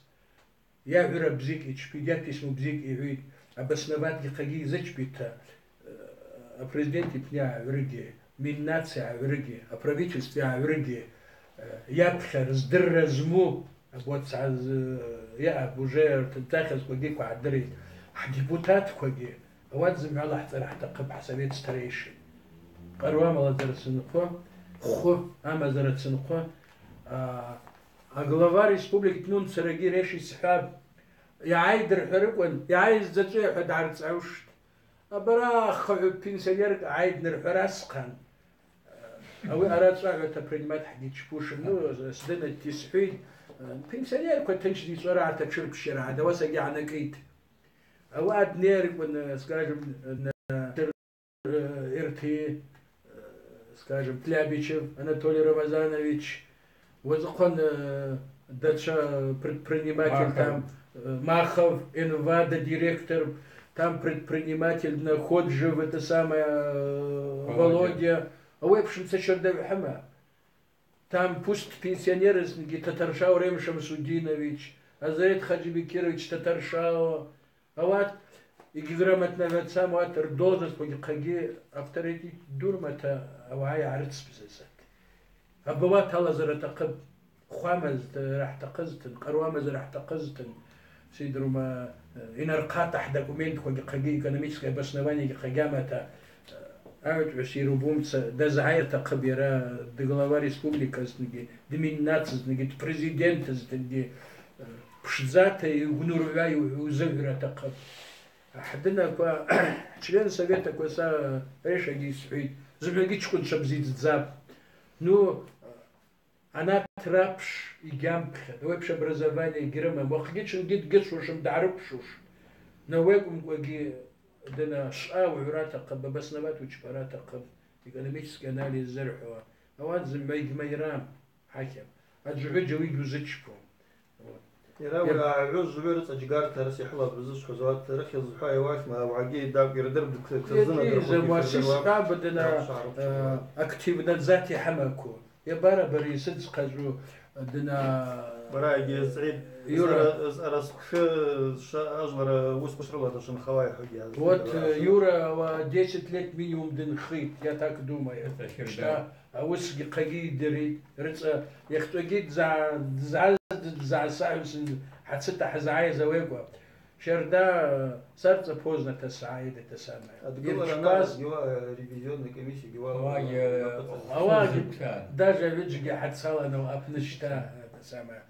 йагӏвра бзикӏ йчпитӏ, йа письмо бзикӏ йгӏвитӏ, обосноватьгьи хъагьи йзычпитӏта, э, апрезидент йпны йгӏагӏврыгьи, Миннаци йгӏагӏврыгьи, аправительстве йгӏагӏврыгьи, э, йапхьар, здырра зму, абуат сгӏаз-, йаъапӏ, уже ртынтӏахьызквагьи квагьдыритӏ, хӏдепутатквагьи, Ауат зымгӏва алахӏцӏара хӏтахъыпӏ хӏсовет старейшин. Къару амазара цынхъвы, хвы амазара цынхъвы, а, а глава республики днумцарагьи рейша йсхӏвапӏ. Йгӏайдырхӏварыквын, йгӏайыз дзачӏвыйа хӏва дгӏарцӏгӏуштӏ. Абараахъагӏв пенсионеркӏ гӏайднырхӏвара схъан. Ауи арацӏагӏвата принимать хӏгьичпушым. Ну, сдынатти схӏвитӏ, пенсионерква тынчдза йчӏварагӏата тшырпщра гӏадауа сагьи гӏанакӏитӏ. Ауаъа днейрквын, скажем, на РТИ, скажем, Тлябичев Анатолий Рамазанович, уацӏыхъван, э, датша предприниматель, Махов. Там, э, Махов, Энвада директор, там предприниматель Находжев, это самое, э, Володя. Володя. Ауи апшымца щардагӏв хӏыма. Там пусть пенсионерызтынгьи Татаршао Рем Шамсудинович, Азарет Хаджибекирович Татаршао, ауат йгьи грамотнагӏвацама, ауат рдолжностквагьи хъагьи авторитет дурмата ауагӏа йгӏарыцбзазатӏ. Абуат алазара атахъыпӏ, хвы амазара хӏтахъызтын, къару амазара хӏтахъызтын, сидрума, э, йнархъата хӏдокументквагьи хъагьи, экономическое обоснованиегьи хъагьи амата, э, агӏвычӏвгӏвыс йрубумца дазгӏайра атахъыпӏ йара, д-, глава республикызтынгьи, дминнацызтынгьи, дпрезидентызтынгьи, э, пшдзата йгвнургӏвуа йу-, йузыгӏвра атахъыпӏ. Хӏдынаква, член советаква са рейшагьи йсхӏвитӏ, зымгӏвагьи чкӏвынчва бзидздзапӏ. Ну, анат рапш йгьампхьатӏ, ауи апш образование йгьрымам, уахъгьи чвынгьи дгьычвушым, дгьрыпшуш. Ауи акӏвымкӏвагьи дана швъа угӏвра атахъыпӏ, обосновать учпара атахъыпӏ, экономический анализ зырхӏвауа. Ауат зымгӏва йгьмайрам. Хӏакьам. Аджвгӏвыджь ауи гьузычпум. Вот. Йара ауи агӏвыджь рыцӏа джьгарта рас йхӏылапӏ зысхӏваз, ауат рыхьыз зхӏва йауахьма, ауагьи йдакӏ йырдырпӏ, кзыдзынадырхуш йырдыруа. Сисхъа быдына, э, активнадзати хӏамаку. Йабара бари йсыдзхъачӏву дына, бара йгьи зцӏид, Юра. Зара, зара сквшы, ша-, ажвлара уыс къвышрыла дашынхауа йхӏвагьи. Вот, э, Юра, ва десять лет минимум дынхитӏ, я так думаю. Щта. Ауысгьи хъагьи йдыритӏ, рыцӏа йахьчӏвагьи дза-, дза-, дзасагӏвусын хӏацыта хӏызгӏайыз ауи акӏвапӏ. Щарда сарцӏа поздно тасагӏа, это самое. Адгылара йырчпаз. Ана, йуа, э, ревизионный комиссия, йуа, Ва, э, э, йапыцӏа. Ауагьи даже гӏвыджьгьи хӏацалан апны щта, это самое.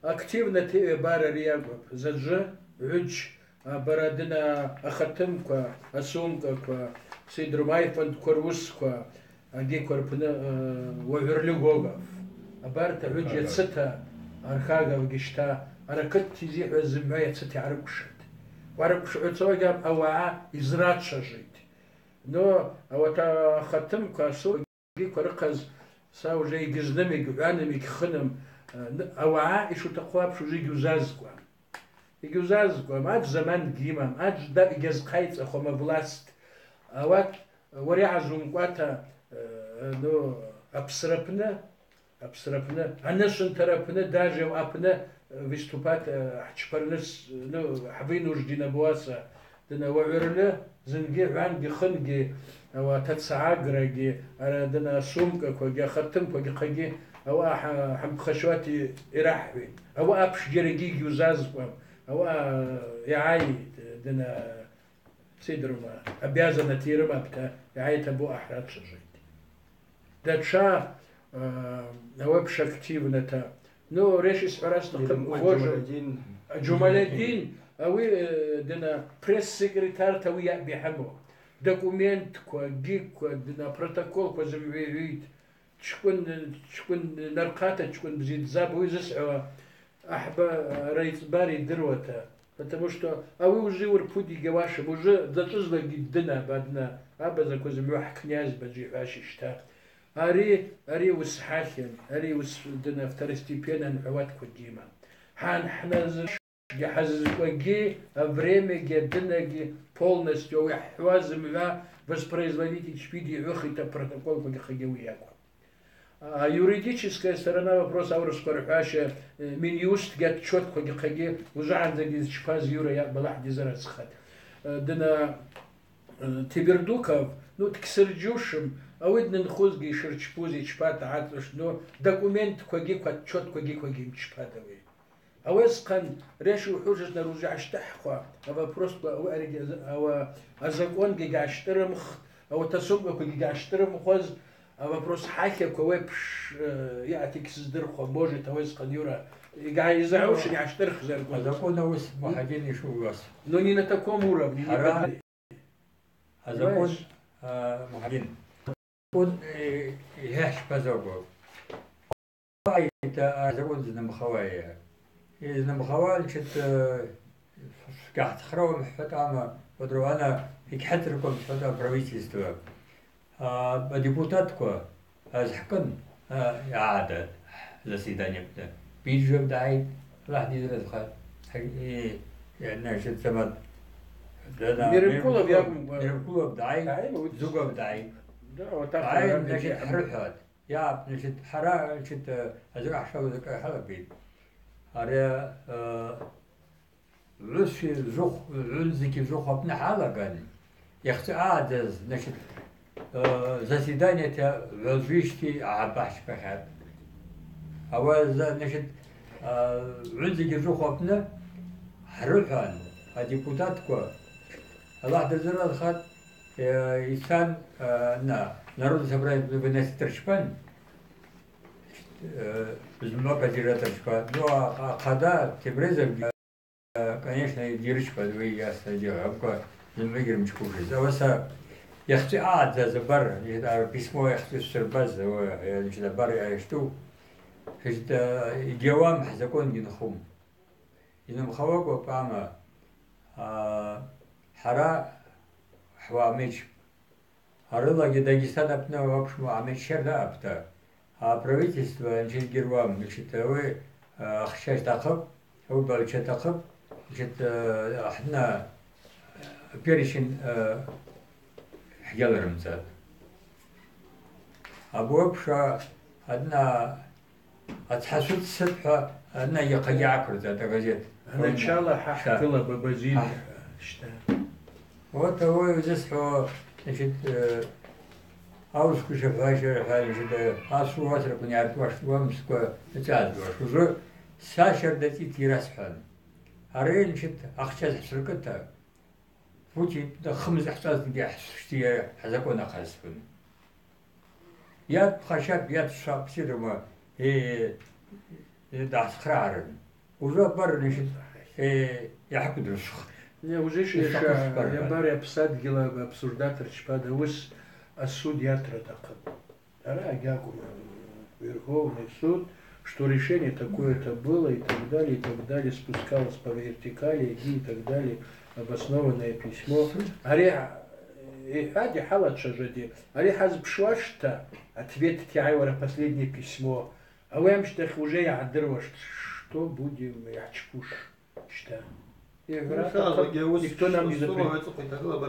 Активно тиуе бара ари акӏвпӏ. Заджвы, гӏвыджь, а, бара дына ахатымква, асумкаква, сидрум айфондква руысква, агьиква рпны, э, уагӏвырлы Гогов. Абарта гӏвыджь йацыта, Архагов гьищта, аракыт тизихӏваз зымгӏва йацыта йгӏарыквшатӏ. Уарыквшгӏуцауагьи ауагӏа йзрачважвитӏ. Но ауат ахатымква, асу- Гьиква рыхъаз са уже йгьызным, йгьгӏваным, йгьхыным, э, ны-, ауагӏа йшутахъу апш уже йгьузазкӏуам. Йгьузазкӏуам, аджв заман гьимам, аджв да-, йгьазхъайцӏахуам авласть. Ауат уара йгӏазумкӏуата, э, ну, апсрапны, апсрапны, анышвынтарапны, даже апны, э, выступать, э, хӏчпарныс, ну, хӏвынужден абуаса. Дана уагӏвырлы, зынгьи гӏвангьи хынгьи, ауат ацагӏаграгьи, ара дана асумкаквагьи, ахатымквагьи хъагьи, ауаъа хӏа-, хӏымпхащуата йрахӏвитӏ. Ауаъа апшджьарагьи йгьузазкӏуам. Ауаъа йгӏай, дана, сидрума, обязанность йрымапӏта, йгӏайта абуа хӏрачважвитӏ. Датша, э, ауи апш активната. Ну, рейша йсхӏвара стахъыпӏ, Джумалядин. Джумалядин, ауи, э, дана пресс-секретарьта ауи йаъ бихӏыму. Документква, гьиква, дана протоколква зымгӏва йгӏвитӏ. Чкӏвын, чкӏвын нархъата, чкӏвын бзидздзапӏ, ауи зысхӏвауа ахӏба, э, райцӏба йдыруата. Потому что ауи уже уырпуд йгьауашым, уже дзачӏвызлакӏгьи ддынапӏ, адна, абазаква зымгӏва хӏкнязьба йхӏваща йщта. Ари, ари уыс хӏахьын, ари уыс дына второстепенный анхӏвауатква гьимам. Хӏан хӏназыгьи хӏазызкӏуагьи, авремягьи, адынагьи полностью ауи хӏхӏваз зымгӏва воспроизводить йчпиди йгӏвыхитӏта протоколквагьи хъагьи ауи йакӏвапӏ. А юридическая сторона вопроса, аурыссква рхӏваща, э, Минюстгьи отчетквагьи хъагьи ужвагӏандзагьи зчпаз Юра йа-, балахӏ дизыразхатӏ. Э, дына, э, Тебердуков, ну, дгьсырджьушым, ауи днынхузгьи йшырчпуз йчпата гӏацӏуштӏ, ну, документквагьи ква, отчетквагьи квагьи йымчпатӏ ауи. Ауи асхъан, рейша йухӏвушызтӏ, наружи гӏащтӏыхӏхуа, авопросква, ауи араги-, ауа азакъонгьи гьащтӏырымхтӏ, ауат асумкаквагьи гьащтӏырымхуаз, авопрос хӏахьаква ауи апш, э, йаъата йгьсыздырхуам, может, ауи асхъан Юра, йгьа-, йзагӏвушын йгьащтӏырхзаркваз. Азакъон ауыс, Мухьадин, йшууыс. Но не на таком уровне, не Хӏара-, подри-, Азакъон, понимаешь? А, Мухьадин. Закон, э, йхӏваз акӏвпӏ. Айта, а, закон знымхауа. Йзнымхауа, значит, э, сгьахъцӏхрауам хӏватӏама, уадруана йгьхӏыцӏырквым хӏватӏа правительство. А, адепутатква азхӏкъын, а, йгӏадат заседание апны. Биджев дгӏайт, Аллахӏ дизыразхатӏ. Хӏа-, э, э, значит, Самат, да, да, Мерекулов Мерекулов, йакӏвымкӏва. Мерекулов дгӏайт, Дгӏайт, вот. Зугов дгӏайт. Да, вот так. Дгӏайт, программа значит, бигьахъым. Хӏрухӏватӏ. Йа, значит, хӏара, значит, э, азакъа хӏшалаз акӏвпӏ. Ари, э, гӏвыси зухв, гӏвынзики зухв апны хӏалаган, йахцӏа агӏадзаз, значит, э, заседаниета гӏважвищти гӏабахчпахьатӏ. Ауи за-, значит, э, гӏвынзики зухв апны хӏрухӏван, адепутатква, Аллахӏ дырзыразхатӏ, э, йцан, э, на, Народное собрание выносить дырчпан, э, зымгӏва кадирра дырчпан. Ну, а, а, хъада Тебрезовгьи Конечно, йдирычпатӏ уи йасна йдза, амкъва зымгӏва йгьрымчхъушыз. Ауаса йахцӏи агӏадзаз абар, йа письмо йахцӏи сырбаз, ауи, йа, значит, абар йащту. Значит, йгьауам, хӏзакъван гьынхум. Йнымхауакӏва пӏама, а, хӏара хӏвамеч. Арылагьи Дагестан апны, в общем, амечер даъапӏта, а правительство нче йгьируам, значит, ауи, а, ахча атахъыпӏ, ауи бауча атахъыпӏ, значит, а, ахӏна, а, перечень, а, хӏгьаларымцӏатӏ. Абуапша адна Ацхӏа суд сыпхьа, а, найа хъагьи гӏаквырцатӏ агазет. Аначала хӏа хӏгылапӏ, Бабазин, хӏа. Щта. Вот ауи йзысхӏвауа, значит, э, аурыссквша хӏва, значит, э, асу уасраквын йгӏарцӏуаштӏ, уамсква йцӏазгуаш. Уже са щарда цӏитӏ йрасхӏван. Ари, значит, ахча зхӏсыркӏыта, Путин хымз хӏцӏазтынгьи хӏшти хӏзакъван ахъазтын. Йа дпхащапӏ, йа дшвапӏ, сирума, э, э, дгӏасхърагӏарын. Уже абар, значит, э, йгӏаквыдрусхтӏ. Не, уже ш-, йшаквысхпара. Йабар йапсадгьыл обсуждатыр чпада, уыс асуд йатра атахъыпӏ. Араъа гьакӏвма, Верховный суд, что решение такое-то было и так далее, и так далее, спускалось по вертикали, и так далее, обоснованное письмо. Ари, э, йхӏвади хӏалачважвади, ари хӏазпшуашта, ответ тягӏайуара последнее письмо. Ауи амщтахь уже йгӏадыруаштӏ, что будем, йгӏачпуш. Щта. Ну, йгӏвра атахъыпӏ, никто нам не запретит. Ну,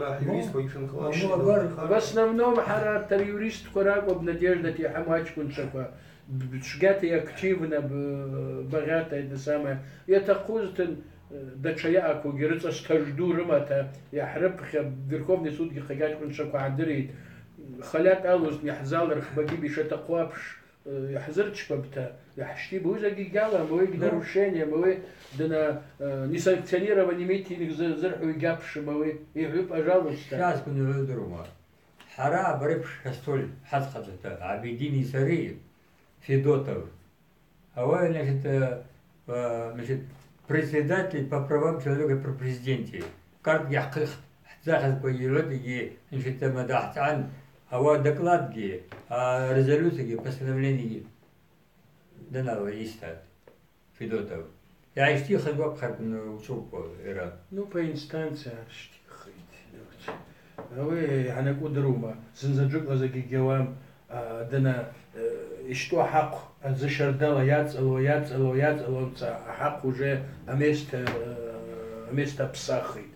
в основном, хӏара террористква ракӏвапӏ Надежда йхӏаму ачкӏвынчваква. Б-, б-, чвгьата йактивно, б-, багъьата, это самое. Йатахъузтын, э, датша йаъаквагьи рыцӏа стаж ду рымата, йгьрыпхьа, Верховный судгьи хъагьи ачкӏвынчваква гӏадыритӏ. Халат алузтын йхӏзалырхпагьи йшатахъу апш. Йхӏзырчпапӏта, йхӏщтипӏ, ауи закӏгьи гьалам, ауи нарушением, ауи дана, э, несанкционированный митинг зы-, зырхӏвуа йгьапшым, ауи йхӏвы, пожалуйста. Щас квнугӏвадрума. Хӏара абарипш хӏастоль хӏацӏхъачӏвата, Абидини сари, Федотов. Ауи, значит, э, э, значит, председатель по правам человека при президенте. Картгьи хъихтӏ, хӏдзахазква йгӏвытӏ йгьи, значит, ма дгӏацӏан, ауи докладгьи, а, резолюциягьи, постановлениягьи данала йыстатӏ Федотов. Йгӏайщтихын гвапхарквын учебква йара. Ну, по инстанциям щтихитӏ. Ауи йгьанакӏуа удырума, зынзаджвыкӏла закӏгьи гьауам. А, дана, э, йщтӏу ахӏахъв, а, дзы щардала йацӏалуа, йацӏалуа, йацӏалуамца ахӏахъв уже аместа, э, аместа псахитӏ.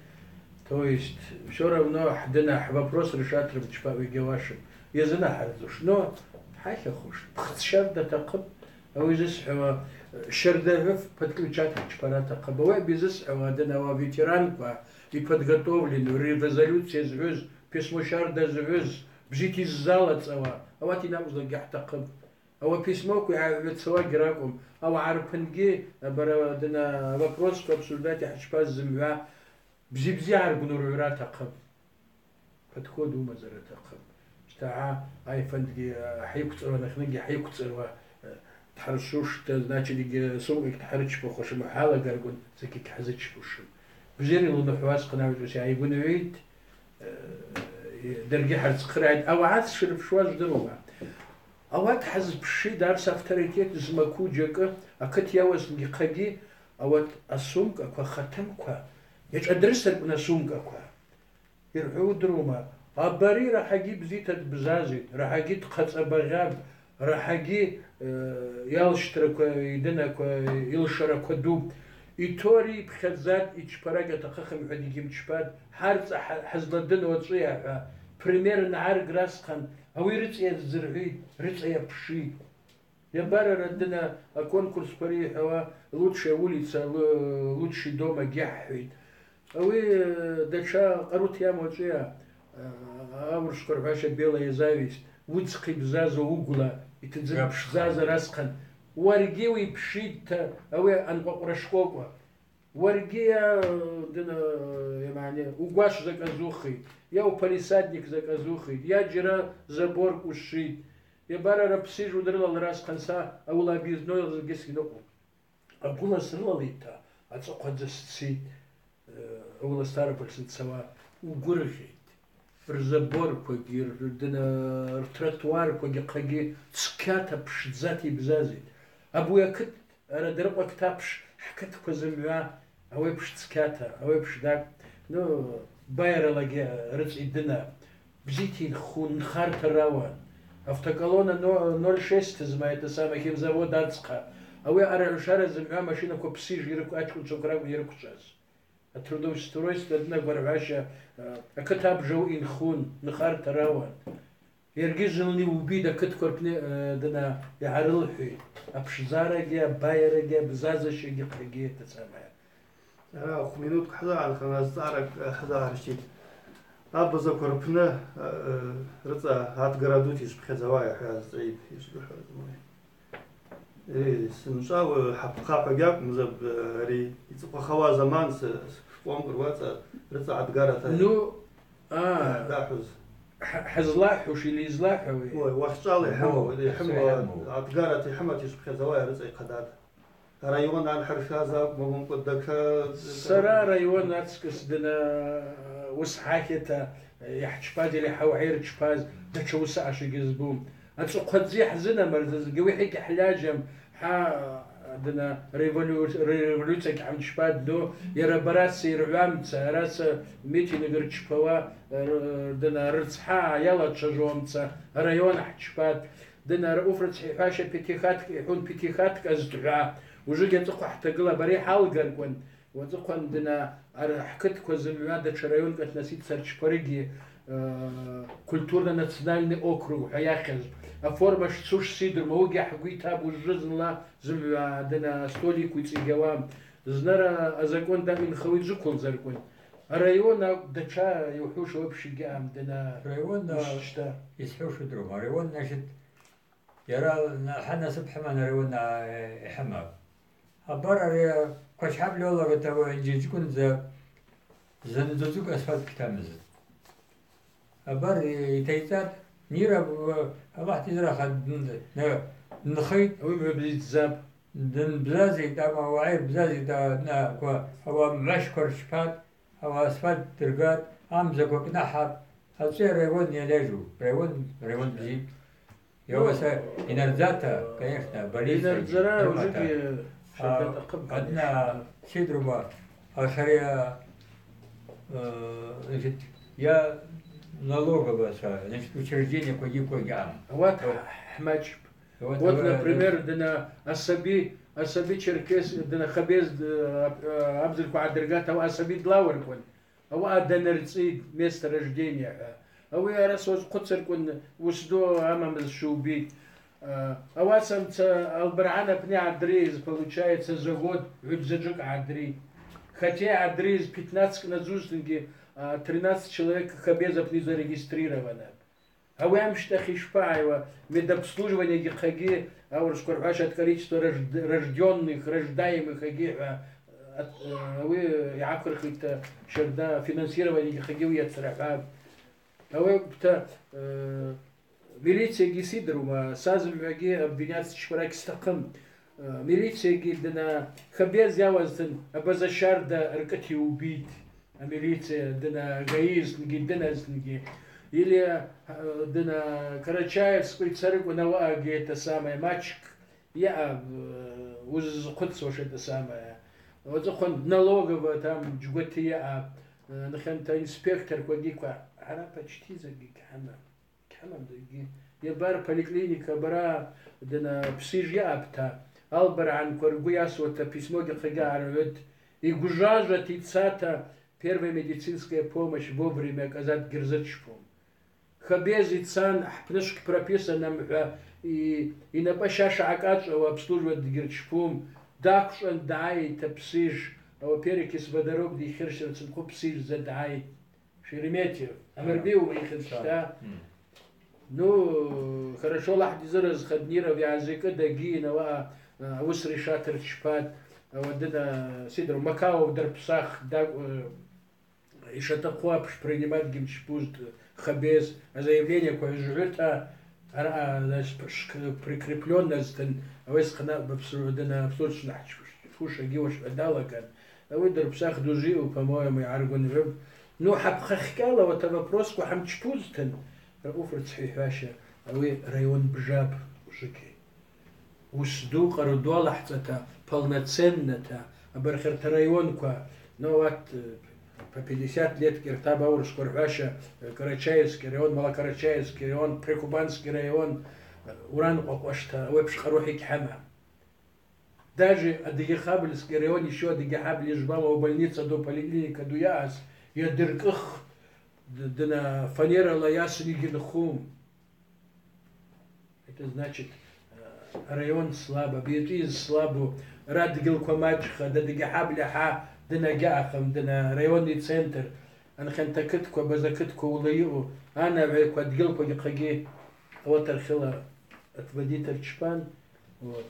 То есть, всё равно хӏдана хӏвопрос решатрым чпа уи гьауашым. Йазынахӏардзуш. Но хӏахьахуш. Пхц щарда атахъыпӏ. Ауи зысхӏвауа, э, щардагӏвы подключать чпара атахъыпӏ. Ауи йзысхӏвауа, дана, ауи ветеранква, йподготовленный, резолюция згӏвыз, письмо щарда згӏвыз, бзита йыззалацӏауа, ауат йнакъвзлакӏгьи хӏтахъыпӏ. Ауи аписьмоква йгӏа-, йгӏацауагьи ракӏвым, ауагӏа рпынгьи, бара, дана, вопросква обсуждать йхӏчпаз зымгӏва бзи-бзи гӏаргвнургӏвра атахъыпӏ. Подход уымазара атахъыпӏ. Щтагӏа айфонгьи, а, хӏайыквцӏыруа, анахьныгьи хӏайыквцӏыруа, а, дхӏыршвушта, значит, йгьи сумкагьи дхӏырчпахуашым, хӏалагарквын закӏгьи хӏзычпушым. Бзира йылнахӏвуа асхъан агӏвычӏвгӏвыс йгӏайгвынгӏвытӏ. Э, даргьи хӏырцхърайтӏ. Ауагӏа сшырпшуаз удырума? Ауат хӏазпшитӏ, арса авторитет змаку джьакӏы, акыт йауазтынгьи хъагьи, ауат асумкаква, хатымква, йашӏадрысыркъвна асумкаква. Йырхӏвауа удырума? Абари рахӏагьи бзита дбзазитӏ, рахӏагьи дхъацӏа багъьапӏ, рахӏагьи, э, йалщтраква, йдынаква, йылшараква дупӏ. Итори йпхьадзатӏ, йчпара гьатахъыхым хӏва дгьимчпатӏ, хӏарцӏа хӏа-, хӏызладыну ачӏвыйа хӏва, пример нагӏаргра асхъан, ауи рыцӏа йаздзыргӏвитӏ, рыцӏа йапшитӏ. Йабарара дына аконкурсква рихӏвауа, лучшая улица, лу-, лучший дом агьахӏхӏвитӏ. Ауи, э, датша къару йаму ачӏвыйа, э, аурыссква рхӏваща белая зависть, уыдз хъибзаза угвла йтыдзын пшдзазара асхъан. Уаргьи уипшитӏта, ауи анкъвакъвра шкӏвокӏва. Уаргьи йа, дына, йамани, угваш закӏ азухитӏ, йа упалисадник закӏ азухитӏ, йа джьара забор кӏвшитӏ. Йабарара псыжу дрылалра асхъан са ауыла объездной закӏгьи сгьныкъвун. Агвыла срылалитӏта, ацӏыхъвадза сцитӏ, э, ауыла Ставрополь санцауа, угвыргъьитӏ. Рзаборквагьи, р-, дна-, ртротуарквагьи хъагьи цкьата пшдзата йбзазитӏ. Абуи акыт Арадыркъва Ктапш хӏкытква зымгӏва ауи апш цкьата, ауи апш дакӏ, ну, байралагьи рыцӏа йдына, бзита йынхун, нхарта рауан. Автоколонна но-, ноль шесть зма, это самое, химзавод ацхъа. Ауи арагӏвшара зымгӏва машинаква псыжв йрыкв-, ачкӏвынчваква ракӏвын йрыквчӏваз. Атрудоустройство дына гваргӏваща, э, акыт абжа ауи йынхун, нхарта рауан. Йаргьи зынла йубитӏ акытква рпны, э, дына йгӏарылхӏвитӏ. Апшдзарагьи, абайарагьи, абзазащагьи хъагьи, это самое. Ара хвминутка хӏазагӏанхын, азцӏгӏаракӏ, э, хӏазагӏарщтитӏ. Абазаква рпны, э, э, рыцӏа адгара дута йшпхьадзауа йхӏваз цӏайыпӏ йшбхӏваз. Э, сынчӏвала хӏапхъа хӏва гьакӏвмызапӏ, ари йцӏыхъвахауа заман с-, с-, шкъвом къыруацӏа рыцӏа адгарата. Ну, а, дахӏвыз. Хӏ-, хӏызлахӏвуш или йызлахӏвауи? Ой, уахьчӏвала йхӏыму, О, йхӏыму, йхӏыму. Адгарата йхӏымата йшпхьадзауа рыцӏа йхъадата. Арайон анхӏырхаз акӏвма, момкӏва даква. Сара арайон ацкӏыс дына, уыс гьахьита йхӏчпаз или хӏауагӏа йырчпаз датша уыс аъашагьи гьызбум. Ацӏыхъвадзи хӏзынамырзазгьи, ауи хӏыкӏа хӏльажьам, хӏа, дына, револю-, революциягьи хӏымчпатӏ, ну, йара абараса йыргӏвамца, араса митинг рчпауа, р-, дына, рыцхӏа йалачважвамца, район хӏчпатӏ, дына, рауф рыцхӏа йхӏваща пятихаткӏ йхӏвун, пятихаткӏ азтгӏва, ужугьи ацӏыхъва хӏтагыла абари хӏалгарквын, Уацӏыхъван дына ар-, хӏкытква зымгӏва датша районкӏа относиться рчпарыгьи, э, культурно-национальный округ хӏва йахьыз, аформа шцуш сидрума, ауыгьи хӏгвы йтапӏ ужвы зынла зымгӏва дына столик уицӏигьауа. Знара азакӏван дакъинхауа йджвыквылдзарквын. Арайон акӏвпӏ, датша йухӏвуш ауи апш йгьаъам, дына Район, а, ущта. Йсхӏвуш удрума, арайон, значит, Йара на-, хӏа насып хӏыман арайон йхӏымапӏ. Абар ари Квачхьабльола рутагъа йджьаджькӏундза зындзудзукӏ асфальт гьтамызтӏ. Абар йтайцӏатӏ, Нира, Аллахӏ дизраха, дын-, дын-, дынхитӏ. Ауи мгӏва бзидздзапӏ. Дынбзазитӏ, ама уагӏай рбзазитӏ, а, на, ква, ауи мгӏвашква рчпатӏ. Ауи асфальт дыргатӏ, амзаква кӏнахӏапӏ, ацӏи арайон йалажу, район, район бзипӏ. Йауаса йнардзата, конечно, больница. Йнардзара, рымата. Ужугьи, а, шабат ахъыб, адна, конечно. Сидрума, ахари, а, э, значит, я налоговая, са, значит, учреждение квагьи квагьи ам. Ауат хӏмачпӏ. Вот, Вот, э, например, э, дына Асаби, Асаби Черкес, дына Хабез, э, аб-, э, абзарква гӏадыргата, ауи Асаби длауырквын. Ауаъа данырцӏи место рождения хӏва. Ауи араса уазхъвыцырквын, уысду амамыз шубитӏ. Э, ауасамца Албаргьан апны гӏадриз, получается, за год гӏвыдзаджвыкӏ гӏадри. Хотя гӏадриз пятнадцать кӏнадзузтынгьи, а, тринадцать человек Хабез апны зарегистрировано. Ауи амщтахь йшпагӏайуа, медобслуживаниягьи хъагьи, аурысчкӏвын рхӏваща, количество рожд-, рождённых, рождаемых агьи хӏва, ат-, ауи йгӏаквырхитӏта щарда, финансированиягьи хъагьи ауи йацрахӏвапӏ. Ауи апта, э, милициягьи сидрума, са зымгӏвагьи обвинять чпара гьстахъым. Э, милициягьи дына Хабез йауазтын, абаза щарда ркӏыт йубитӏ, амилиция дына гаизтынгьи, дыназтынгьи. Или, э, дына Карачаевсквагьи йцарыквын, ауаъагьи это самое, мачкӏ йаъа, э, уыззхъвыцуаш это самое. Уацӏыхъван налоговая там джьгвати йаъа, э, нхьанта инспекторквагьи ква, ара почти закӏгьи гьама. Гьамадагьи. Йабар поликлиника бара дына псыжв йаъапӏта, албаргӏанква ргвы йасуата письмогьи хъагьи гӏаргӏвытӏ. Йгвжважвата йцата первая медицинская помощь вовремя оказать гьырзачпум. Хабез йцан, хӏпныжвкӏ прописаннам хӏва, и-, йнапӏы щаша гӏакӏачӏвауа обслуживать дгьырчпум, даквчӏван дгӏайитӏта псыжв, ауи перекись водорода йхьырщра ацынхъу псыжвдза дгӏайтӏ. Шереметьев, Амарбиев ума йхьыз щта? Мм. Ну, хорошо, Аллахӏ дизыразха, Дниров йгӏазикӏы дагьийын, ауаъа, э, ауыс решать рчпатӏ, ауи адына, э, Сидоров, Макаов дарпсах, дакӏ-, э, йшатахъу апш принимать гьйымчпузтӏ, Хабез, а заявленияква гӏвыжвгӏвытӏа, араъа, значит, пш-, прикреплённозтын, ауи схъана бапсу-, дына, абсурдчна хӏчпуш-, хӏчпушагьи уашвъа далаган. Ауи дырпсах дужвиу, по-моему, йгӏаргвынгӏвыпӏ. Ну, хӏапхъахькӏьала ауат авопросква хӏымчпузтын, Рауф рцхӏи йхӏваща, ауи район бжапӏ ужвыгьи. Уыс ду къару ду алахӏцӏата, полноценната, абархьырта районква, ну, вот, э, по пятьдесят лет кӏьартаб аурышвква рхӏваща, э, Карачаевский район, Малокарачаевский район, Прикубанский район, э, уран къвакъвашта, ауи апш къару гьикьхӏама. Даже Адыгейхабыльский район, ещё Адыгейхабыль йыжвбама, больница ду, поликлиника ду йаъаз, йадыркӏых, д-, дна фанерала йасын йгьынхум. Это значит, э, район слабо, битӏиз слабо, радгьылква мачӏха, Адыгейхабыль ахӏа дна гьаъахым, дна районный центр, анхьанта кытква, база кытква уыла йаъу, анагӏваква, адгьылквагьи хъагьи ауат архьыла отводить рчпан. Вот.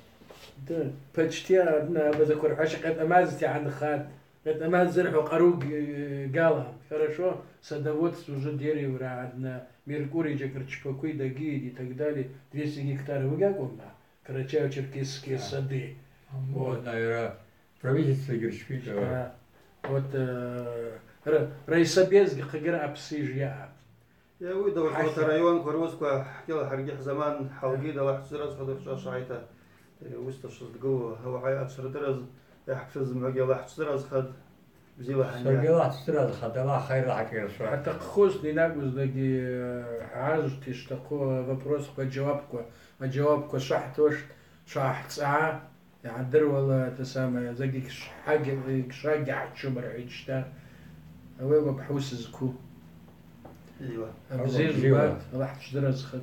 Да, почти одна базаква рхӏваща, Къетӏамазти гӏанхатӏ. Къетӏамаз зырхӏву къару г-, гала. Хорошо, садоводство уже дерево ра одна, Меркурий джакӏ рчпакви дагьи и так далее, двести гектаров угакӏвма, Карачаево-Черкесские Да. сады. А, Вот. вот, наверное, правительство Герчпитова. Да. Вот, э, ра-, райсобезгьи хъагьи рапсыжь йаъапӏ. Йа, ауи далахӏвуата Хӏахьа. районква рыуысква хӏгьала хӏаргьи хӏзаман хӏалгитӏ, Аллахӏ чвзаразхъа дырчӏвашвгӏайта, ауи уыста швыздгылу, ауагӏа ачврыдыраз, йахӏпсыз зымгӏвагьи Аллахӏ чвзаразхъа, бзила хӏанйа. Саргьи Аллахӏ чвзаразхъа, Аллахӏ хайрла хӏакӏирсуа. Хӏатахъхуз, Нинагуздагьи, э, хӏгӏазути, штахъу, э, вопросква, джьауапква, аджьауапква швахӏтуаш, швахӏцӏгӏа. Йгӏадыруала, это самое, закӏгьи гьшагьи, гьшагьи гьачум рхӏвитӏ щта. Ауи ауапӏа хӏвы сызкву. Ила. Абзи Абзи жвбат, Аллахӏ чвзаразхъа.